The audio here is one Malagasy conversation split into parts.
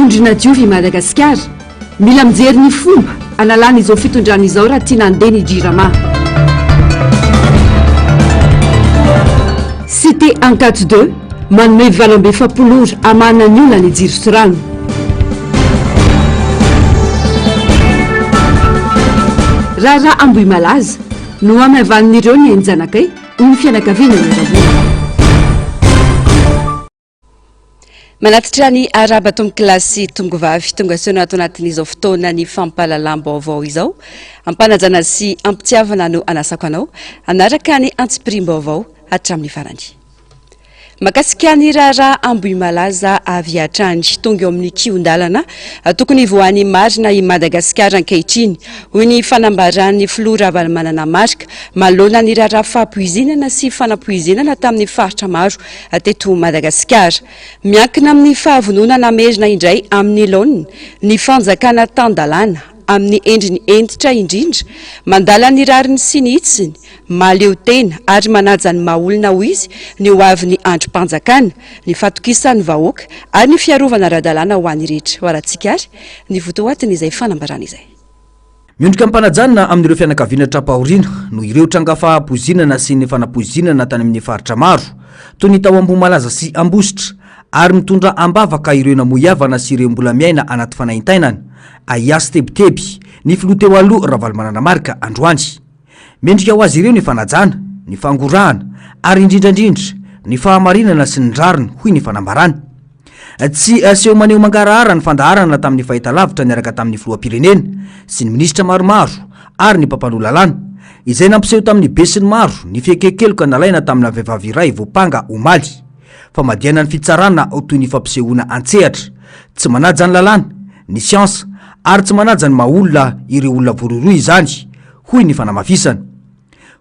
Vondrona Diovy i Madagasikara, mila mijery ny fomba analana izao fitondrana izao raha tiana handeha ny Jirama. Cité Ankatso deux, manome 48 ora hamahana ny olana ny jiro sy rano. Raharaha Ambohimalaza, nohamaivanin'ireo ny ain-janakay, hoy ny fianakaviana niara-bola. Manatitra ny arahaba tompokolahy sy tompokovavy tonga soa ato anatin'izao fotoana ny fampahalalam-baovao izao. Ampanajana sy ampitiavana no anasako anao hanaraka ny antsipiriam-baovao hatramin'ny farany. Makasika ny raharaha Ambohimalaza avy hatrany. Tonga eo amin'ny kihon-dalana tokony hivoahan'ny marina i Madagasikara ankehitriny, hoy ny fanambaran'ny filoha Ravalomanana Marc manoloana ny raharaha fahapoizinana sy fanapoizinana tamin'ny faritra maro teto Madagasikara. Miankina amin'ny fahavononana hamerina indray amin'ny laoniny ny fanjakana tan-dalàna amin'ny endriny hentitra indrindra, mandala ny rariny sy ny hitsiny, mahaleo tena ary manaja ny maha olona hoy izy ny ho avin'ny andrim-panjakana, ny fahatokisan'ny vahoaka ary ny fiarovana ara-dalàna ho an'ny rehetra. Ho arahantsika ary ny votoatin'izay fanambarana izay. Miondrika am-panajanona amin'ireo fianakaviana tra-pahoriana noho ireo tranga fahapoizinana sy ny fanapoizinana tany amin'ny faritra maro, toy ny tao Ambohimalaza sy Ambositra, ary mitondra am-bavaka ireo namoy havana sy ireo mbola miaina anaty fanaintainana, ahiahy sy tebiteby, ny filoha teo aloha Ravalomanana Marc androany. Mendrika ho azy ireo ny fanajana, ny fangorahana, ary indrindra indrindra, ny fahamarinana sy ny rariny, hoy ny fanambarana. Tsy seho maneho mangarahara ny fandaharana tamin'ny fahitalavitra niaraka tamin'ny filoham-pirenena sy ny minisitra maromaro ary ny mpampanoa lalàna, izay nampiseho tamin'ny besinimaro ny fieken-keloka nalaina tamina vehivavy iray voampanga omaly. Famadihana ny fitsarana ho toy ny fampisehoana an-tsehatra, tsy manaja ny lalàna, ny siansa ary tsy manaja ny maha-olona ireo olona voarohirohy izany, hoy ny fanamafisana.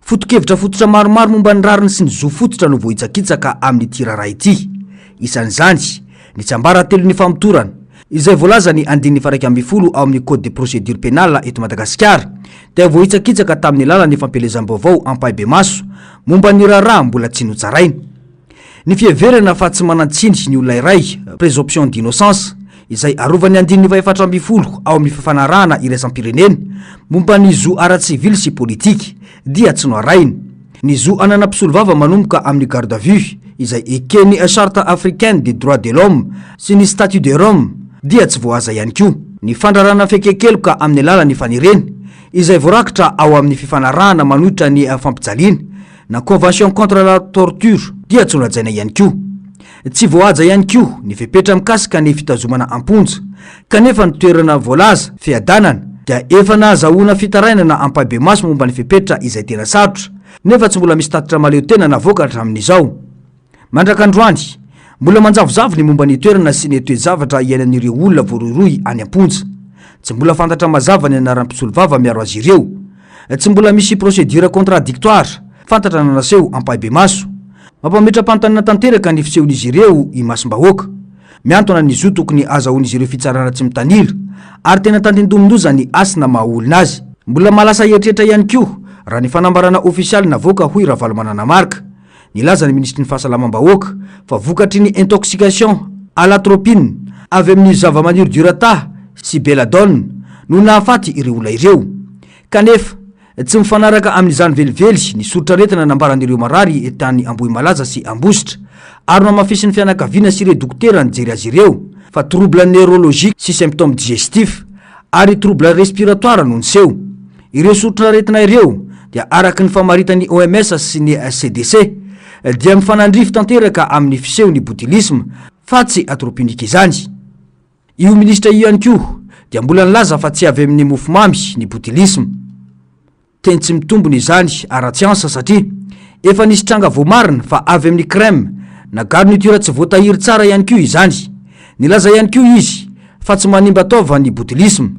Foto-kevitra fototra maromaro momba ny rariny sy ny zo fototra no voahitsakitsaka amin'ity raharaha ity. Isan'izany, ny tsiambaratelon'ny famotorana, izay voalazan'ny andininy faha 11 ao amin'ny Code de procédure pénale eto Madagasikara, dia voahitsakitsaka tamin'ny alalan'ny fampielezam-baovao ampahibemaso momba ny raharaha mbola tsy notsaraina. Ny fiheverana fa tsy manan-tsiny ny olona iray, présomption d'innocence, izay arovan'ny andininy faha-14 ao amin'ny fifanarahana iraisam-pirenena momba ny zo ara-tsivily sy politika, dia tsy noarahina. Ny zo hanana mpisolovava manomboka amin'ny garde à vue, izay eken'ny Charte africaine des droits de l'homme sy ny Statut de Rome, dia tsy voahaja ihany koa. Ny fandrarana fiaiken-keloka amin'ny alalan'ny fanerena, izay voarakitra ao amin'ny fifanarahana manohitra ny fampijaliana, na Convention contre la torture dia tsy nolajaina ihany koa. Tsy voahaja ihany koa ny fepetra mikasika ny fitazomana am-ponja, kanefa ny toerana voalaza, Fiadanana, dia efa nahazahoana fitarainana ampahibemaso momba ny fepetra izay tena sarotra, nefa tsy mbola misy tatitra mahaleo tena navoaka hatramin'izao. Mandraka androany, mbola manjavozavo ny momba ny toerana sy ny toe-javatra iainan'ireo olona voarohirohy any am-ponja. Tsy mbola fantatra mazava ny anaran'ny mpisolovava miaro azy ireo. Tsy mbola misy procédure contradictoire fantatra na naseho ampahibemaso. Mampametra-panontaniana tanteraka ny fisehon'izy ireo imasom-bahoaka. Mihantona ny zo tokony ahazahoan'izy ireo fitsarana tsy mitanila, ary tena tandindomin-doza ny hasina maha olona azy. Mbola mahalasa eritreritra ihany koa, raha ny fanambarana ofisialy navoaka hoy Ravalomanana Marc. Nilaza ny minisitry ny Fahasalamam-bahoaka fa vokatry ny intoxication à l'atropine avy amin'ny zavamaniry Durata sy Belladone no nahafaty ireo olona ireo. Kanefa, tsy mifanaraka amin'izany velively ny soritr'aretina nambaran'ireo marary tany Ambohimalaza sy Ambositra, ary nohamafisin'ny fianakaviana sy ireo dokotera nijery azy ireo fa trouble neurologique sy symptômes digestifs ary trouble respiratoire no niseho. Ireo soritr'aretina ireo dia araka ny famaritan'ny OMS sy ny CDC dia mifanandrify tanteraka amin'ny fisehon'ny botulisme fa tsy atropinique izany. Io minisitra io ihany koa dia mbola nilaza fa tsy avy amin'ny mofomamy ny botulisme. Teny tsy mitombina izany ara-tsiansa satria efa nisy tranga voamarina fa avy amin'ny crème na garniture tsy voatahiry tsara ihany koa izany. Nilaza ihany koa izy fa tsy manimba taova ny botulisme.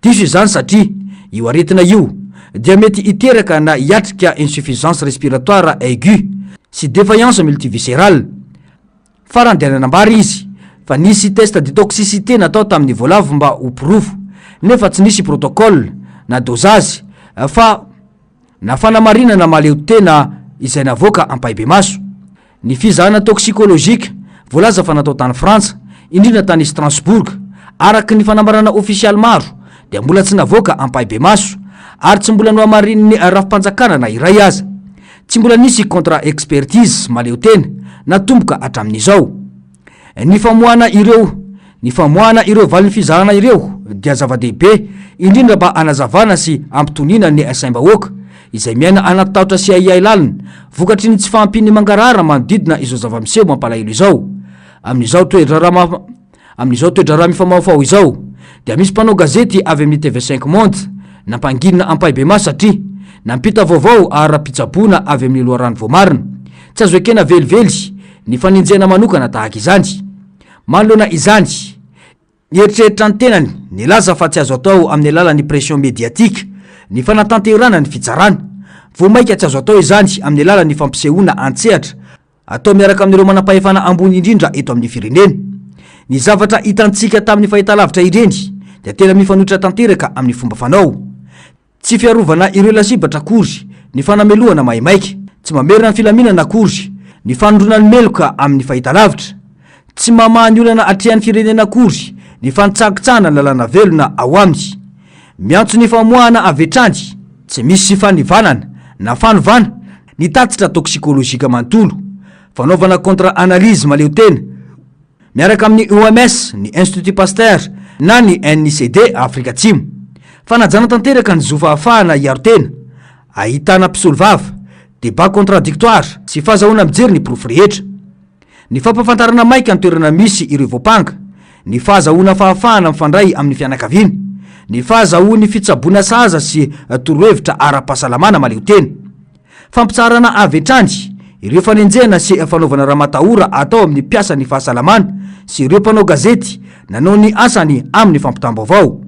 Diso izany satria io aretina io dia mety hiteraka na hiatrika insuffisance respiratoire aiguë sy défaillance multiviscérale. Farany dia nanambara izy fa nisy test de toxicité natao tamin'ny voalavo mba ho porofo nefa tsy nisy protocole na dosage fa na fanamarinana mahaleo tena izay navoaka ampahibemaso. Ny fizahana toxicologique voalaza fa natao tany Frantsa, indrindra tany Stransbourg, Araka ny fanambarana ofisialy maro dia mbola tsy navoaka ampahibemaso ary tsy mbola nohamarinin'ny rafi-panjakana na iray aza. Tsy mbola nisy contre expertise mahaleotena natomboka hatramin'izao. Ny famoahana ireo Ny famoahana ireo valin'ny fizahana ireo dia zava-dehibe indrindra mba hanazavana sy hampitoniana ny saim-bahoaka izay miaina anaty tahotra sy ahiahy lalina vokatry ny tsy fahampian'ny mangarahara manodidina izao zava-miseho mampalahelo izao. Amin'izao toe-draharaha Amin'izao toe-draharaha mifamahofaho izao dia misy mpanao gazety avy amin'ny TV Cinq Monde nampanginina ampahibemaso satria nampita vaovao ara-pitsaboana avy amin'ny loharano voamarina. Tsy azo ekena velively ny fanenjehana manokana tahaka izany. Manoloana izany, nieritreritra ny tenany nilaza fa tsy azo atao amin'ny alalan'ny pression médiatique ny fanatanterahana ny fitsarana. Vao mainka tsy azo atao izany amin'ny alalan'ny fampisehoana an-tsehatra atao miaraka amin'ireo manampahefana ambony indrindra eto amin'ny firenena. Ny zavatra hitantsika tamin'ny fahitalavitra ireny dia tena mifanohitra tanteraka amin'ny fomba fanao. Tsy fiarovana ireo lasibatra akory ny fanamelohana maimaika. Tsy mamerina ny filaminana akory ny fanondroana ny meloka amin'ny fahitalavitra. Tsy mamaha ny olana atrehan'ny firenena akory ny fanitsakitsahana ny lalàna velona ao aminy. Miantso ny famoahana avy hatrany, tsy misy fanivanana na fanovana ny tatitra toksikolojika manontolo, fanaovana contre analyse mahaleotena miaraka amin'ny OMS, ny Institut Pasteur na ny NICD Afrika Atsimo. Fanajana tanteraka ny zo fahafahana hiaro tena, ahitana mpisolovava, débat contradictoire sy fahazahoana mijery ny porofo rehetra. Ny fampahafantarana maika ny toerana misy ireo voampanga, ny fahazahoana fahafahana mifandray amin'ny fianakaviana, ny fahazahoany fitsaboana sahaza sy torohevitra ara-pahasalamana mahaleotena. Fampitsaharana avy hatrany ireo fanenjehana sy fanaovana ramatahora atao amin'ny mpiasan'ny fahasalamana sy ireo mpanao gazety nanao ny asany amin'ny fampitam-baovao.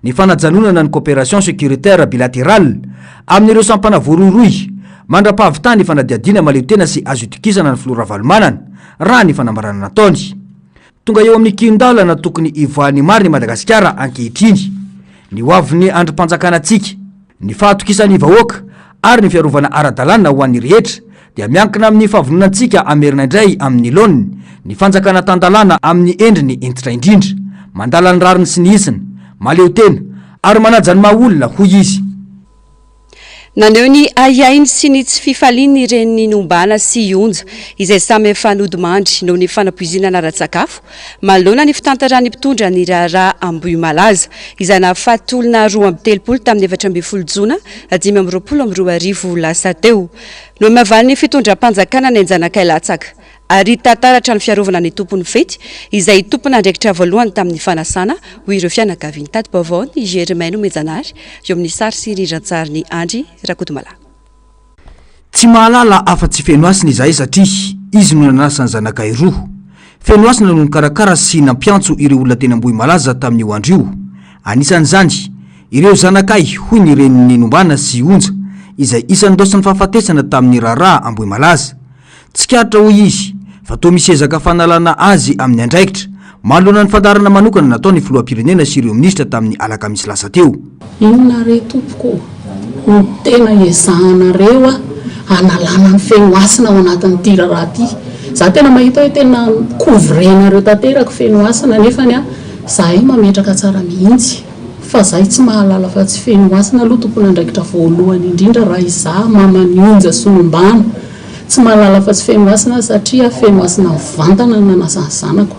Ny fanajanonana ny coopération sécuritaire bilatérale amin'ireo sampana voarohirohy mandra-pahavitany fanadihadiana mahaleotena sy azo itokisana ny filoha Ravalomanana, raha ny fanambarana nataony. Tonga eo amin'ny kihon-dalana tokony hivoahan'ny marina i Madagasikara ankehitriny. Ny hoavin'ny andrim-panjakana-tsika, ny fahatokisan'ny vahoaka ary ny fiarovana ara-dalàna ho an'ny rehetra dia miankina amin'ny fahavononantsika hamerina indray amin'ny laoniny ny fanjakana tan-dalàna amin'ny endriny hentitra indrindra, mandala ny rariny sy ny hitsiny, mahaleo tena ary manaja ny maha olona, hoy izy. Naneho ny ahiahiny sy ny tsy fifaliany ny renin'i Nombana sy i Onja, izay samy efa nodimandry noho ny fanapoizinana ara-tsakafo, manoloana ny fitantaran'ny mpitondra ny raharaha Ambohimalaza, izay nahafaty olona 32 tamin'ny 14 jona 2025 lasa teo. Nohamavalin'ny fitondram-panjakana ny ain-janakay latsaka. Ary hita taratra ny fiarovana ny tompon'ny fety, izay tompon'andraikitra voalohany tamin'ny fanasana, hoy ireo fianakaviany. Tati-baovao ny Germain Nomenjanahary, eo amin'ny sary sy rindran-tsarin'i Andry Rakotomalahy. Tsy mahalala afa-tsy Fenohasina izahay satria izy no nanasa ny zanakay roa. Fenohasina no nikarakara sy nampiantso ireo olona teny Ambohimalaza tamin'io andro io. Anisan'izany ireo zanakay, hoy ny renin'i Nombana sy Onja, izay isan'ny daosin'ny fahafatesana tamin'ny raharaha Ambohimalaza. Tsikaritra, hoy izy, fa toa misy ezaka fanalana azy amin'ny andraikitra, manoloana ny fandaharana manokana nataon'ny filoham-pirenena sy ireo minisitra tamin'ny alakamisy lasa teo. Inona re tompoko no tena ezahanareo hanalana an'i Fenohasina ao anatin'ity raharaha ity? Za tena mahita hoe tena couvrer-nareo tanteraka Fenohasina nefany zahay mametraka tsara mihitsy. Fa zahay tsy mahalala fa tsy Fenohasina aloha tompon'andraikitra voalohany indrindra raha izaho maman'i Onja sy Nombana. Tsy mahalala afa tsy Fenohasina aho satria Fenohasina mivantana no nanasa ny zanako.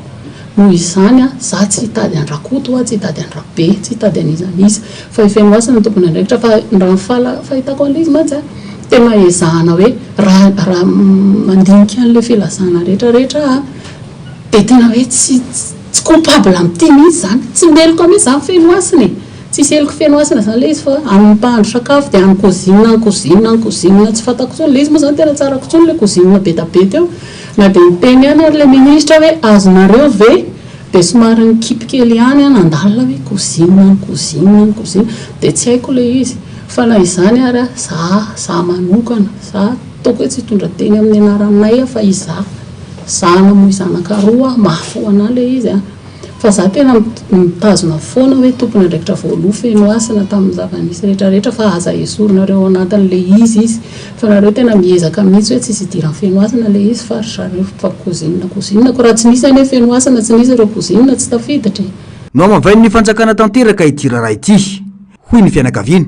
Noho izany aho, za tsy hitady an-dRakoto aho, tsy hitady an-dRabe, tsy hitady an'iza n'iza. Fa i Fenohasina no tompon'andraikitra fa raha ny fahitako an'ilay izy mantsy an, tena ezahana hoe raha raha mandinika an'ilay filazana rehetra rehetra aho dia tena hoe tsy tsy coupable amin'ity mihitsy izany. Tsy meloka mihitsy izany Fenohasina e! Tsisy heloka feno hasina zany le izy fa any mpahandro sakafo dia any cuisine any cuisine any cuisine tsy fantako intsony le izy moa zany tena tsarako intsony le cuisine be da be teo na dia niteny ihany ary le ministra hoe azonareo ve dia somary nikipy kely ihany aho nandalina hoe cuisine any cuisine any cuisine dia tsy haiko le izy fa na izany ary aho za za manokana za ataoko hoe tsy hitondra teny amin'ny anaranay aho fa izaho za namoy zanaka roa aho mafy ho anah le izy an. Fa za tena mitazona foana hoe tompon'andraikitra voaloha feno hasina tamin'ny zava-nisy rehetra rehetra fa aza esorinareo ao anatin'le izy izy fa nareo tena miezaka mihitsy hoe tsisy idiran'i feno hasina le izy fa ry zareo fa cousine cousine ko raha tsy nisy anie feno hasina tsy nisy ireo cousine tsy tafiditra e. Nohamavain'ny fanjakana tanteraka ity raharaha ity, hoy ny fianakaviana,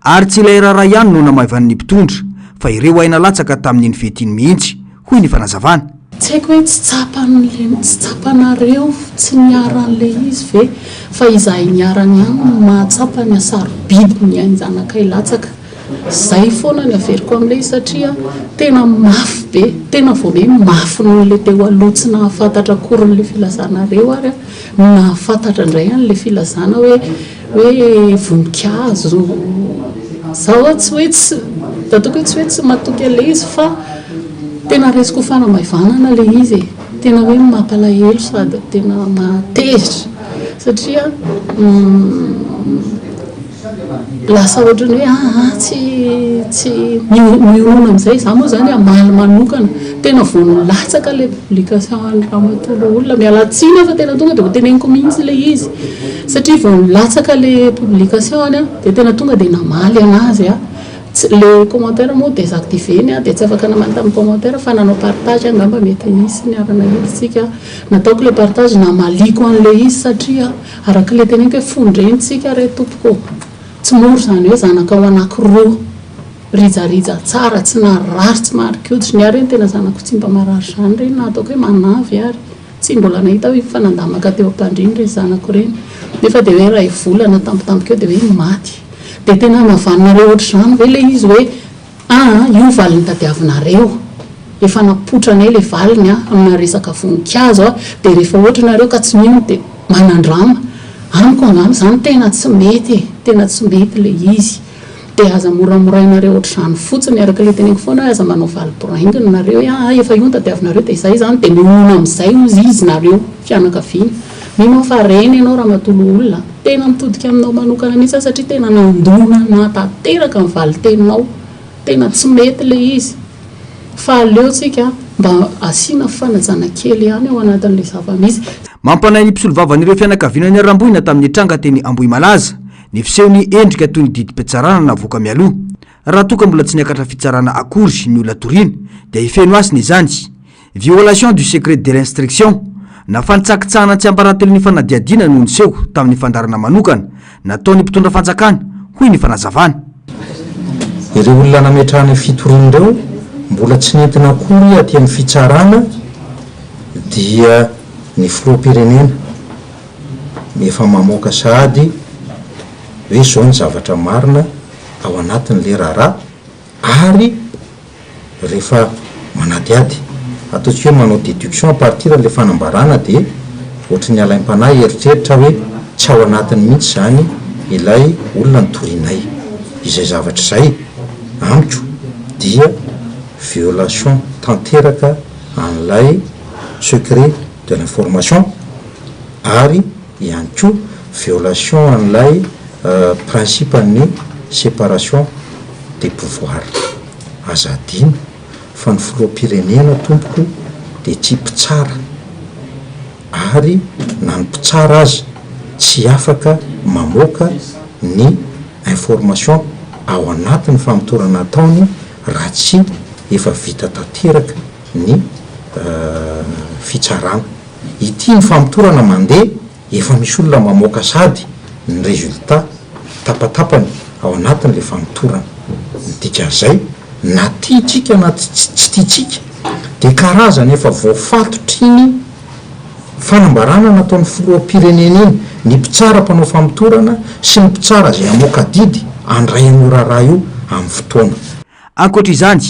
ary tsy ilay raharaha ihany no namaivanin'ny mpitondra fa ireo aina latsaka tamin'iny fety iny mihitsy, hoy ny fanazavana. Tsy haiko hoe tsy tsapan'le tsy tsapanareo tsy niharan'le izy ve fa izahay niharany ihany no mahatsapa ny hasarobidin'ny ain-janakay latsaka. Zay foana ny averiko amin'ilay izy satria tena mafy be, tena vao hoe mafy noho ilay teo aloha tsy nahafantatra akory an'ilay filazanareo ary aho no nahafantatra indray an'ilay filazana hoe hoe voninkazo. Zaho tsy hoe tsy, ataoko hoe tsy hoe tsy matoky an'ilay izy fa tena raisiko ho fanamaivanana ilay izy e, tena hoe mampalahelo sady tena mahatezitra satria Lasa ohatran'ny hoe aa tsy tsy mionona amin'izay, izaho moa izany hamaly manokana, tena vao nilatsaka ilay publication an'i ramatoa loholona, miala tsiny aho fa tena tonga dia ho teneniko mihitsy ilay izy, satria vao nilatsaka ilay publication-ny aho dia tena tonga dia namaly an'azy aho, tsy ilay commentaire moa désactiver-ny aho dia tsy afaka namaly tamin'ny commentaire fa nanao partage aho angamba mety nisy niara-nahita isika, nataoko ilay partage namaliako an'ilay izy satria Araka ilay teneniko hoe fon-dreny tsika re tompoko ô! Tsy mora izany hoe zanakao anakiroa rijarija tsara tsy narary tsy marikoditra. Ny ahy ireny tena zanako tsy mba marary izany ireny na ataoko hoe manavy ary. Tsy mbola nahita aho fa nandamaka teo am-pandriana ireny zanako ireny. Nefa dia hoe iray volana tampotampoka eo dia hoe maty. Dia tena navaninareo ohatr'izany ve ilay izy hoe Aa io valiny tadiavinareo, efa napotranay le valiny a, amina resaka voninkazo a, de rehefa ohatra nareo ka tsy mino de manandrama, amiko angamba zany tena tsy mety e, tena tsy mety le izy, de aza moramorainareo ohatr'izany fotsiny, araka le teneniko foana hoe aza manao valy boraingina nareo hoe aa efa io no tadiavinareo de zay zany de mionona amizay ozy izy nareo fianakaviana, mino aho fa reny ianao ramatoa loholona a, tena mitodika aminao manokana mihitsy aho satria tena nandona anah tanteraka ny valin-teninao, tena tsy mety ilay izy fa aleo tsika mba asiana fanajana kely ihany ao anatin'ilay zava-misy. Mampanahy ny mpisolovavan'ireo fianakaviana niharam-boina tamin'ny tranga teny Ambohimalaza ny fisehon'ny endrika toy ny didim-pitsarana navoaka mialoha. Raha toa ka mbola tsy niakatra fitsarana akory ny olona toriana dia hifeno hasina izany. Violation du secret de l'instruction na fanitsakitsahana tsiambaratelon'ny fanadihadiana no niseho tamin'ny fandaharana manokana nataon'ny mpitondra fanjakana, hoy ny fanazavana. Ireo olona nametrahana io fitoriana ireo mbola tsy nentina akory aty amin'ny fitsarana dia ny filoham-pirenena efa mamoaka sahady hoe izao ny zavatra marina ao anatin'ilay raharaha ary rehefa manadihady, ataontsika hoe manao déduction à partir an'ilay fanambarana dia ohatry ny alaim-panahy hieritreritra hoe tsy ao anatiny mihitsy izany ilay olona nitorianay. Izay zavatra izay amiko dia violation tanteraka an'ilay secret de l'information ary ihany koa violation an'ilay principe an'ny séparation des pouvoirs. Aza adino fa ny filoham-pirenena tompoko dia tsy mpitsara ary na ny mpitsara aza tsy afaka mamoaka ny information ao anatin'ny famotorana ataony raha tsy efa vita tanteraka ny fitsarana. Ity ny famotorana mandeha efa misy olona mamoaka sady ny résultat tapatapany ao anatin'ilay famotorana. Ny dikan'izay na tiantsika na tsy tiantsika dia karazany efa voafatotra iny fanambarana nataon'ny filoham-pirenena iny ny mpitsara mpanao famotorana sy ny mpitsara izay hamoaka didy handray an'io raharaha io amin'ny fotoana. Ankoatra izany,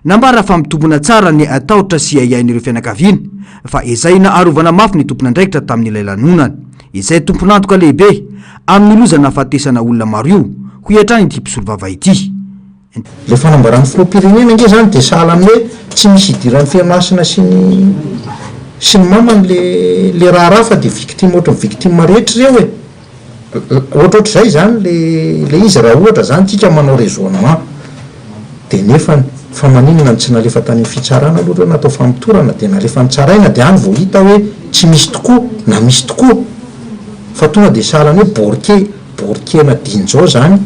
nambara fa mitombina tsara ny tahotra sy ahiahin'ireo fianakaviana fa ezahina arovana mafy ny tompon'andraikitra tamin'ilay lanonana, izay tompon'antoka lehibe amin'ny loza nahafatesana olona maro io, hoy hatrany ity mpisolovava ity. Ilay fanambaran'ny filoham-pirenena ange izany dia sahala amin'ny hoe tsy misy idiran'ny Femasina sy ny sy ny mamany le le raharaha fa dia victime ohatry ny victime rehetra ireo e! Ohatrohatr'izay izany le le izy raha ohatra izany tsika manao raisonnement de nefany fa maninona no tsy nalefa tany amin'ny fitsarana aloha ireo natao famotorana de nalefa notsaraina de any vao hita hoe tsy misy tokoa na misy tokoa fa tonga de sahala ny hoe borke borkena dinjao zany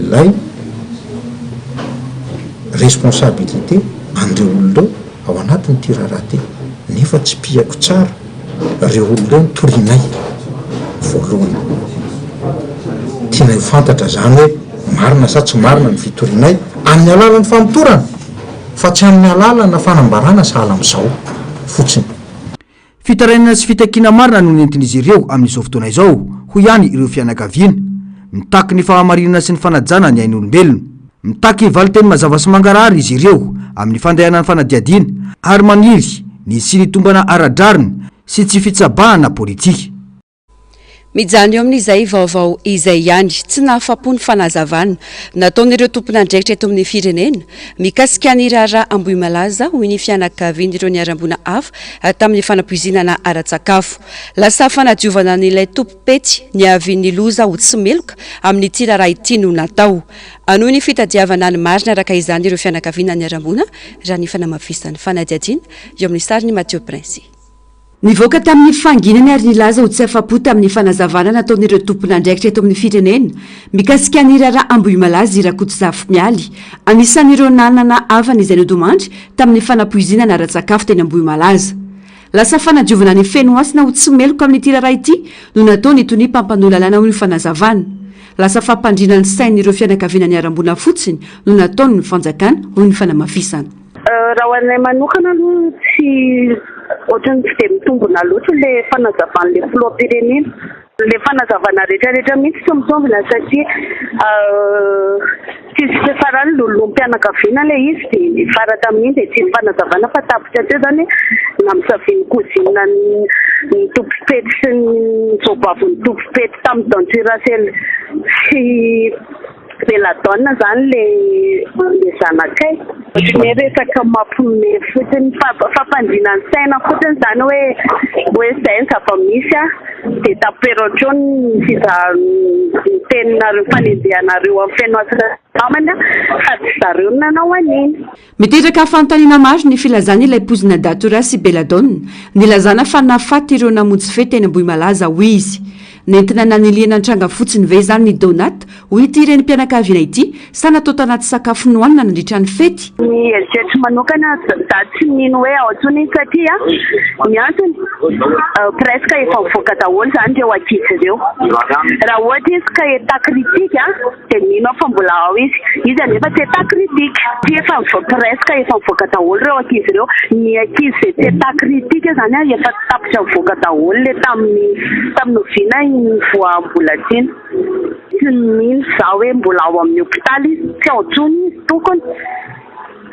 ilay responsabilité an'ireo olona ireo ao anatin'ity raharaha ity nefa tsipihako tsara ireo olona ireo no torianay. voalohany. Tianay ho fantatra izany hoe marina sa tsy marina ny fitorianay amin'ny alalan'ny famotorana fa tsy amin'ny alalana fanambarana sahala amin'izao fotsiny. Fitarainana sy fitakiana marina no nentin'izy ireo amin'izao fotoana izao, hoy ihany ireo fianakaviana. Mitaky ny fahamarinana sy ny fanajana ny ain'olombelona. Mitaky valinteny mazava sy mangarahara izy ireo amin'ny fandehanan'ny fanadihadiana ary maniry ny hisian'ny tombana ara-drariny sy tsy fitsabahana politika. Mijanona eo amin'izay vaovao izay ihany. Tsy nahafapo ny fanazavana nataon'ireo tompon'andraikitra eto amin'ny firenena mikasika ny raharaha Ambohimalaza, hoy ny fianakavian'ireo niharam-boina hafa tamin'ny fanapoizinana ara-tsakafo. Lasa fanadiovana an'ilay tompom-pety niavian'ny loza ho tsy meloka amin'ity raharaha ity no natao. Hanohy ny fitadiavana ny marina araka izany ireo fianakaviana niharam-boina, raha ny fanamafisan'ny fanadihadiana eo amin'ny sarin'i Mathieu Prince. Nivoaka tamin'ny fahanginany ary nilaza ho tsy afa-po tamin'ny fanazavana nataon'ireo tompon'andraikitra eto amin'ny firenena mikasika ny raharaha Ambohimalaza i Rakotozafy Mialy, anisan'ireo nanana havana izay nodimandry tamin'ny fanapoizinana ara-tsakafo teny Ambohimalaza. Lasa fanadiovana an'i Fenohasina ho tsy meloka amin'ity raharaha ity no nataon'ny tonia mpampanoa lalàna hoy ny fanazavana. Lasa fampandriana ny sain'ireo fianakaviana niharam-boina fotsiny no nataon'ny fanjakana hoy ny fanamafisana. Raha ho anay manokana aloha tsy ohatran'ny tsy dia mitombina loatra ilay fanazavan'ilay filoham-pirenena. Ilay fanazavana rehetrarehetra mihitsy tsy mitombina satria tsisy fiafarany lolompianakaviana ilay izy dia niafara tamin'iny dia tsisy fanazavana fa tapitra teo izany hoe nampisavian'ny cousine ny tompom-pety sy ny zaobavin'ny tompom-pety tamin'ny denture sy Belladonna zany le le zanakay. Ohatran'ny hoe resaka mampiomehy fotsiny, fampandriana ny saina fotsiny zany hoe hoe zay ny zava-misy an, dia tapero hatreo ny fizaha- ny teninareo, fanenjehanareo an'i Fenohasina sy ny namany an, fa tsy zareo no nanao an'iny. Miteraka fanontaniana maro ny filazan' ilay poizina Datura sy Belladonna, nilazana fa nahafaty ireo namonjy fety teny Ambohimalaza, hoy izy. Nentina nanilihana ny tranga fotsiny ve izany ny donut, hoy ity renim-pianakaviana ity, sa natao tanaty sakafo nohanina nandritra ny fety? Ny eritreritro manokana, za tsy mino hoe ao intsony izy satria ny antony, presque efa mivoaka daholo izany ireo ankizy ireo. Raha ohatra izy ka état critique dia mino aho fa mbola ao izy. Izy anefa tsy état critique. Tsy efa presque efa mivoaka daholo ireo ankizy ireo. Ny ankizy izay tsy état critique izany efa tapitra mivoaka daholo ilay tamin'ny tamin'ny oviana iny voaham-bolatiana. Tsy mino za hoe mbola ao amin'ny hopitaly izy, tsy ao intsony izy tokony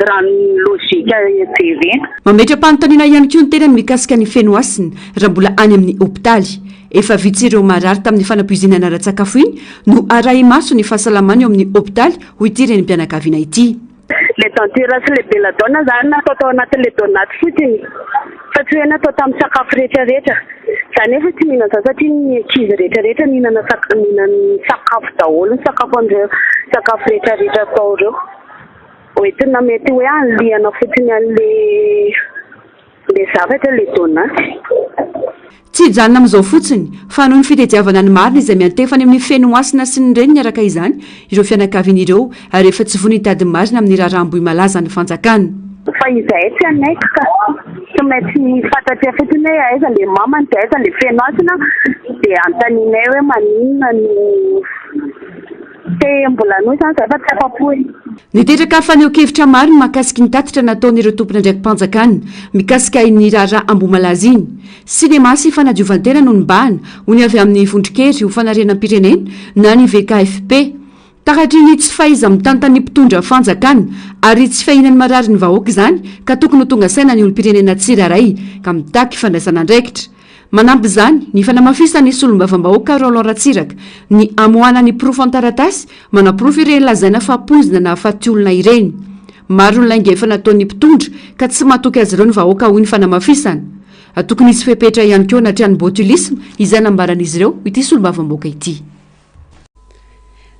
raha ny logique jerena. Mametra-panontaniana ihany koa ny tenany mikasika an'i Fenohasina raha mbola any amin'ny hopitaly. Efa vitsy ireo marary tamin'ny fanapoizinana ara-tsakafo iny no arahi-maso ny fahasalamany eo amin'ny hopitaly, hoy ity renim-pianakaviana ity. Le denture sy le belladonna zany natao tao anatin'le donat fotsiny fa tsy hoe natao tamin'ny sakafo rehetra rehetra. Za nefa tsy mihinana zany satria ny ankizy rehetra rehetra mihinana sak- mihinana sakafo daholo ny sakafo an'ireo sakafo rehetra rehetra atao ireo. Hoentina mety hoe hanilihana fotsiny an'le le zavatra le donat. Tsy hijanona amin'izao fotsiny, fa hanohy ny fitediavana ny marina izay miantefa any amin'ny Fenohasina sy ny reniny araka izany ireo fianakaviany ireo ary efa tsy vonona hitady ny marina amin'ny raharaha Ambohimalaza ny fanjakana. Fa izahay tsy hanaiky ka. Tsy maintsy fantatray fotsiny hoe aiza le mamany dia aiza le Fenohasina dia anontanianay hoe maninona no te mbola hanohy izany izahay fa tsy afa-po e. Niteraka fanehoan-kevitra maro ny mahakasiky ny tatitra nataon'ireo tompon'andraiki-panjakana mikasika iny raharaha Ambohimalaza iny. Sinema sy fanadiovan-tena no nibahana, hoy ny avy amin'ny Vondron-kery ho fanarenam-pirenena na ny VKFP. Taratry ny tsy fahaiza-mitantan'ny mpitondra fanjakana ary tsy fiahiana ny marary ny vahoaka izany ka tokony ho tonga saina ny olom-pirenena tsirairay ka mitaky fandraisana andraikitra. Manampy izany, ny fanamafisan'ny solombavambahoaka Roland Ratsiraka ny hamoahana ny porofo an-taratasy manaporofo ireny lazaina fa poizina nahafaty olona ireny. Maro ny lainga efa nataon'ny mpitondra ka tsy matoky azy ireo ny vahoaka hoy ny fanamafisana. Tokony hisy fepetra ihany koa anatrehan'ny botulisme izay nambaran'izy ireo ity solombavambahoaka ity.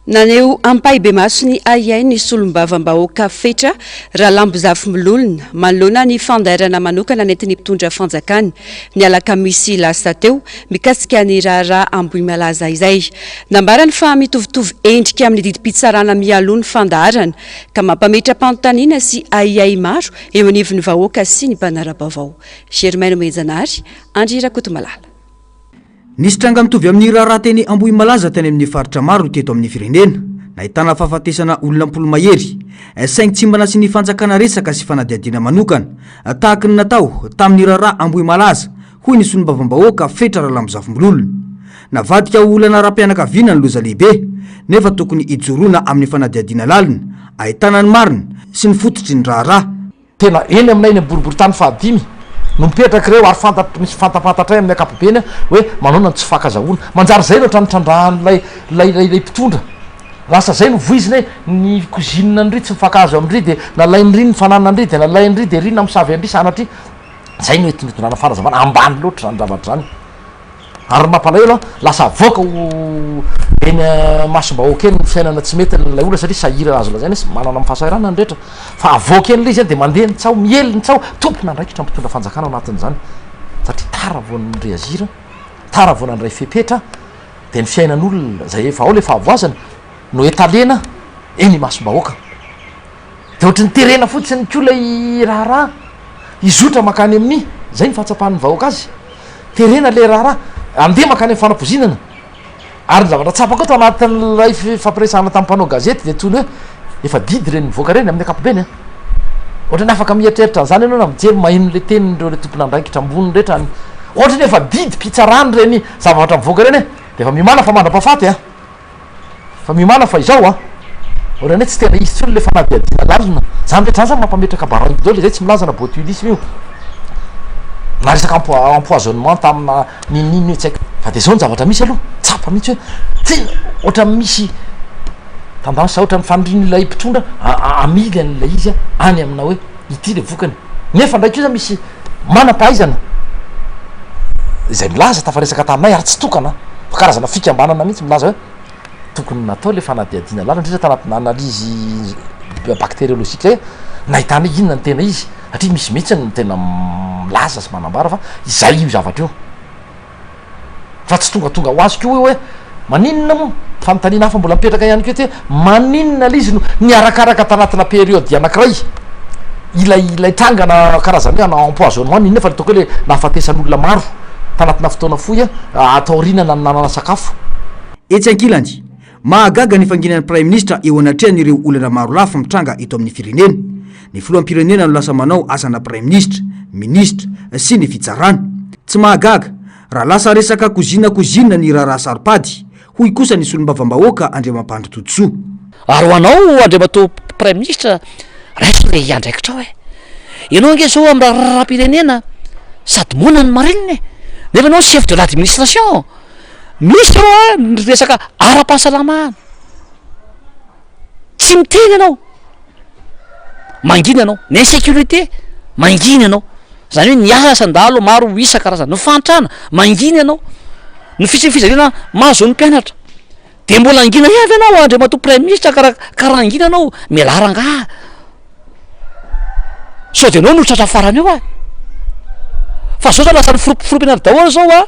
Naneho ampahibemaso ny ahiahy ny solombavambahoaka Fetra Ralambozafimilolona manoloana ny fandairana manokana nentin'ny mpitondra fanjakana ny alakamisy lasa teo mikasika ny raharaha Ambohimalaza izay. Nambarany fa mitovitovy endrika amin'ny didim-pitsarana mialoha ny fandaharana ka mampametra-panontaniana sy ahiahy maro eo anivon'ny vahoaka sy ny mpanara-baovao. Germain Nomenjanahary, Andry Rakotomalala. Nisy tranga mitovy amin'ny raharaha teny Ambohimalaza tany amin'ny faritra maro teto amin'ny firenena, nahitana fahafatesana olona am-polo mahery, saingy tsy mba nasian'ny fanjakana resaka sy fanadihadiana manokana, tahaka ny natao tamin'ny raharaha Ambohimalaza, hoy ny solombavambahoaka Fetra Ralambozafimbololona. Navadika ho olana ara-pianakaviana ny loza lehibe, nefa tokony hijoroana amin'ny fanadihadiana lalina, ahitana ny marina sy ny fototry ny raharaha. Tena eny aminay eny amin'ny boriborintany fahadimy no mipetraka ireo ary fantatr, misy fantapantatray amin'ny ankapobeny hoe manaona ny tsy fankazahoana. Manjary izay no ohatran'ny trandrahan'ilay ilay ilay ilay mpitondra. Lasa izay no voizina hoe ny cousine an-dry tsy mifankahazo amin-dry dia nalain-dry ny fananan-dry dia nalain-dry dia ry namosavy an-dry sanatria. Izay no entina itondrana fanazavana. Ambany loatra izany zavatra izany. Ary ny mampalahelo an, lasa avoaka ho eny imasom-bahoaka eny ny fiainana tsy mety an'ilay olona satria sahirana azo lazaina izy, manana ny fahasahiranana ny rehetra. Fa avoaka eny ilay izy an, dia mandeha ny tsaho, miely ny tsaho, tompon'andraikitra ny mpitondra fanjakana ao anatin'izany. Satria tara vao ni-reagir, tara vao nandray fepetra, dia ny fiainan'olona izay efa ao ilay fahavoazana no etalena eny imasom-bahoaka. Dia ohatry ny terena fotsiny koa ilay raharaha hizotra mankany amin'ny, izay ny fahatsapan'ny vahoaka azy, terena ilay raharaha handeha mankany amin'ny fanapoizinana. Ary ny zavatra tsapa koa tao anatin'ilay fifampiresahana tamin'ny mpanao gazety dia toy ny hoe efa didy ireny mivoaka ireny amin'ny ankapobeny an. Ohatran'ny afaka mieritreritra an'izany ianao na mijery maheno ilay tenin'ireo ilay tompon'andraikitra ambony rehetra any. Ohatran'ny efa didim-pitsarana ireny zavatra mivoaka ireny e. Dia efa miomàna fa mandra-pahafaty an. Fa miomàna fa izao an! Ohatran'ny hoe tsy tena izy intsony ilay fanadihadiana lalina. Izany rehetra izany zany mampametraka baraingo daholo izay tsy milaza na botulisme io. Na resaka empoisonnement tamina n'inon'inona io tsy haiko. Fa dia izao ny zavatra misy aloha, tsapa mihitsy hoe tena ohatran'ny misy tendance ohatran'ny fanirian'ilay mpitondra hamily an'ilay izy any amina hoe ity ilay vokany. Nefa indray kosa misy manam-pahaizana izay milaza, tafaresaka taminay ary tsy tokana fa karazana fikambanana mihitsy milaza hoe tokony natao ilay fanadihadiana lalina, indrindra tanatina analyse bactériologique zay, nahitana hoe inona ny tena izy, satria misy mihitsy ny tena milaza sy manambara fa izay io zavatra io. Fa tsy tongatonga ho azy koa hoe maninona moa? Fanontaniana hafa mbola mipetraka ihany koa ety hoe maninona ilay izy no niarakaraka tanatina période anankiray ilay ilay trangana karazana hoe ana empoisonnement n'inona fa ny ataoko hoe le nahafatesan'olona maro tanatina fotoana fohy taoriana nanana sakafo. Etsy ankilany, Mahagaga ny fanginan'ny Praiminisitra eo anatrehan'ireo olana maro lafy mitranga eto amin'ny firenena. Ny filoham-pirenena no lasa manao asana Praiminisitra, minisitra, sy ny fitsarana. Tsy mahagaga raha lasa resaka cousine cousine ny raharaha saro-pady, hoy kosa ny solombavambahoaka Andriamampandry Todisoa. Ary ho anao Andriamatoa Praiminisitra, raiso ilay andraikitrao e! Ianao ange izao amin'ny raharaham-pirenena sady moana no marenina e! Nefa ianao chef de l'administration. Misy eo a ny resaka ara-pahasalamana, tsy miteny ianao, mangina ianao, ny insécurité mangina ianao, zany hoe ny asan-dahalo maro isan-karazany, ny fahantrana mangina ianao, ny fisian'ny fijaliana mahazo ny mpianatra, de mbola hangina ihany ve ianao andriamatoa praiminisitra karaha karaha hangina ianao, mialà rangaha. Sao de enao no tratra farany eo ah! Fa zao zany lasa niforopoforopiana daholo zao ah!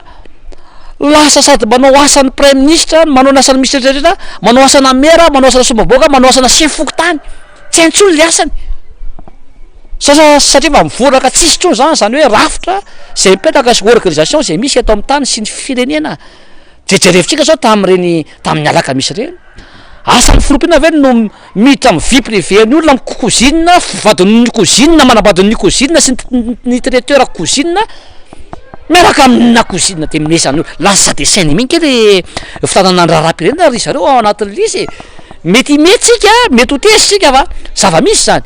Lasa sady manao asan'ny praiminisitra, manao ny asan'ny minisitra rehetra rehetra, manao asana mera, manao asana solombavambahoaka, manao asana sefo fokontany, tsy hainy intsony le asany. Sasa satria efa mivoraka tsisy intsony zany zany hoe rafitra zay mipetraka sy organisation zay misy eto amin'ny tany sy ny firenena. De jerevintsika zao tamin'ireny tamin'ny alakamisy ireny, asan'ny filoham-pirenena ve no miditra amin'ny vie privée ny olona, amin'ny cousine, vadin'ny cousine, manambadin'ny cousine sy ny traiteur cousine miaraka amina cousine de miezany eo, lasa dessin animé nge le fitantanana ny raharaham-pirenena ry zareo ao anatin'le izy e, mety himety tsika, mety ho tezitra tsika fa zava-misy zany.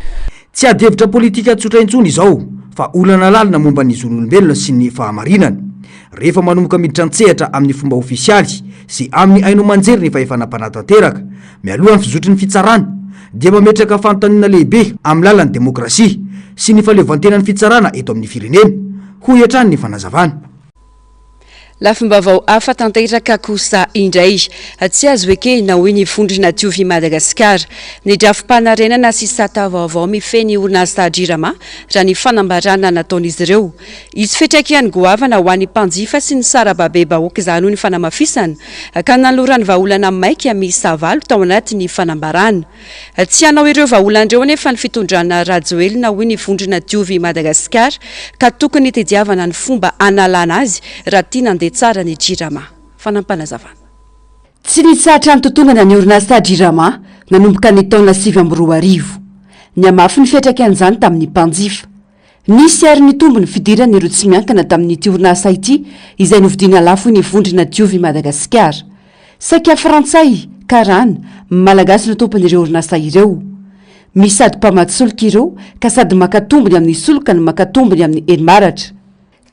Tsy adihevitra politika tsotra intsony izao fa olana lalina momba ny zon'olombelona sy ny fahamarinana. Rehefa manomboka miditra an-tsehatra amin'ny fomba ofisialy sy amin'ny haino aman-jery ny fahefana mpanatanteraka, mialoha ny fizotry ny fitsarana, dia mametraka fanontaniana lehibe amin'ny lalan'ny demokrasia sy ny fahaleovantenan'ny fitsarana eto amin'ny firenena, hoy hatrany ny fanazavana. Lafim-baovao hafa tanteraka kosa indray. Tsy azo ekena, hoy ny vondrona Diovy Madagasikara, ny drafi-panarenana sy sata vaovao mifehy ny orinasa Jirama, raha ny fanambarana nataon'izy ireo. Hisy fiantraikany goavana ho an'ny mpanjifa sy ny sarababebahoaka izany, hoy ny fanamafisana, ka nanolorany vahaolana maika miisa valo tao anatin'ny fanambarana. Tsy hanao ireo vahaolana ireo anefa ny fitondrana Rajoelina, hoy ny vondrona Diovy Madagasikara, ka tokony hitediavana ny fomba hanalana azy raha tiana handeha. handeha tsara ny Jirama. Fanampinazavana. Tsy nitsahatra nitotongana ny orinasa Jirama nanomboka ny taona 2009. Nihamafy ny fiantraikan'izany tamin'ny mpanjifa. Nisy ary nitombo ny fidiran'ireo tsy miankina tamin'ity orinasa ity izay novidiana lafo ny vondrona Diovy Madagasikara. Saika frantsay, karana, malagasy no tompon'ireo orinasa ireo. Misy sady mpamatsy solika ireo ka sady maka tombony amin'ny solika no maka tombony amin'ny herimaratra.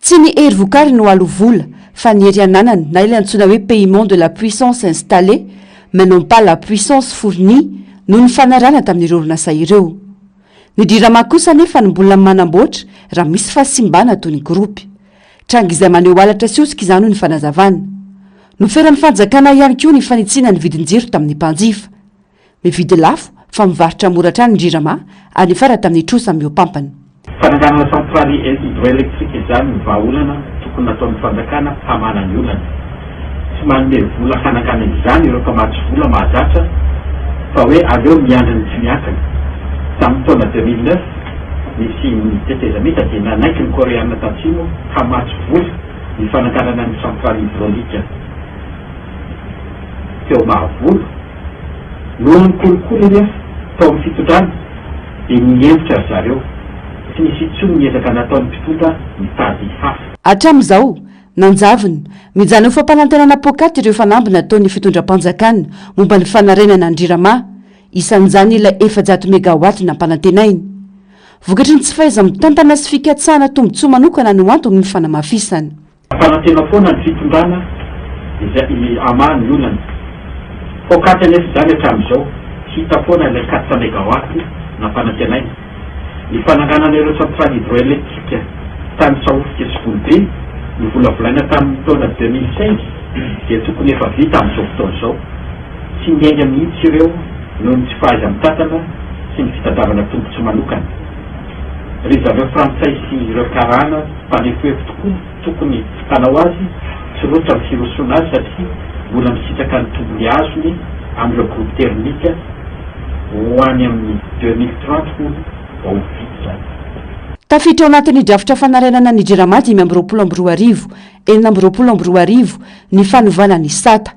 Tsy ny hery vokariny no aloa vola fa ny hery ananany na ilay antsoina hoe paiement de la puissance installée mais non pas la puissance fournie no nifanarahana tamin'ireo orinasa ireo. Ny Jirama kosa anefa no mbola manamboatra raha misy fahasimbana toy ny gropy. Tranga izay maneho halatra sy hosoka izany hoy ny fanazavana. Noferan'ny fanjakana ihany koa ny fanitsiana ny vidin-jiro tamin'ny mpanjifa. Mividy lafo fa mivarotra mora hatrany ny Jirama ary niafara tamin'ny trosa mihoapampana. Fananganana centrale hydroélectrique izany no vahaolana tokony nataon'ny fanjakana hamahana ny olana. Tsy manome vola hananganana izany ireo mpamatsy vola mahazatra fa hoe aleo miandry ny tsy miankina. Tamin'ny taona 2009 nisy ny tetezamita dia nanaiky ny Koreana Tatsimo hamatsy vola ny fananganana ny centrale hydraulique teo Mahavolo. Noho ny kolikoly anefa tao amin'ny fitondrana dia nihemotra ry zareo. Tsy nisy intsony ny ezaka nataon'ny mpitondra nitady hafa. Hatramin'izao, nanjavona, mijanona ho fampanantenana poakaty ireo fanamby nataon'ny fitondram-panjakana momba ny fanarenana ny Jirama, isan'izany ilay 400 megawatt nampanantenainy. Vokatry ny tsy fahaiza-mitantana sy fikatsahana tombontsoa manokana no antony ny fanamafisana. Mampanantena foana ny fitondrana izay hamaha ny olana. Poakaty anefa izany hatramin'izao, tsy hita foana ilay quatre megawatt nampanantenaina. Ny fananganana ireo centrale hydroélectrique tany Sahofika sy Volobe novolavolaina tamin'ny taona 2005 dia tokony efa vita amin'izao fotoana izao. Tsy niainga mihitsy ireo noho ny tsy fahaiza-mitantana sy ny fitadiavana tombontsoa manokana. Ry zareo frantsay sy ireo karana mpanefoefo tokoa no tokony hanao azy, tsy rototra amin'ny firosoana azy satria mbola misitraka ny tombony azony amin'ireo groupe thermique ho any amin'ny 2030 hono vao ho vita izany. Tafiditra ao anatin'ny drafitra fanarenana ny Jirama 2025, 2026 ny fanovana ny sata.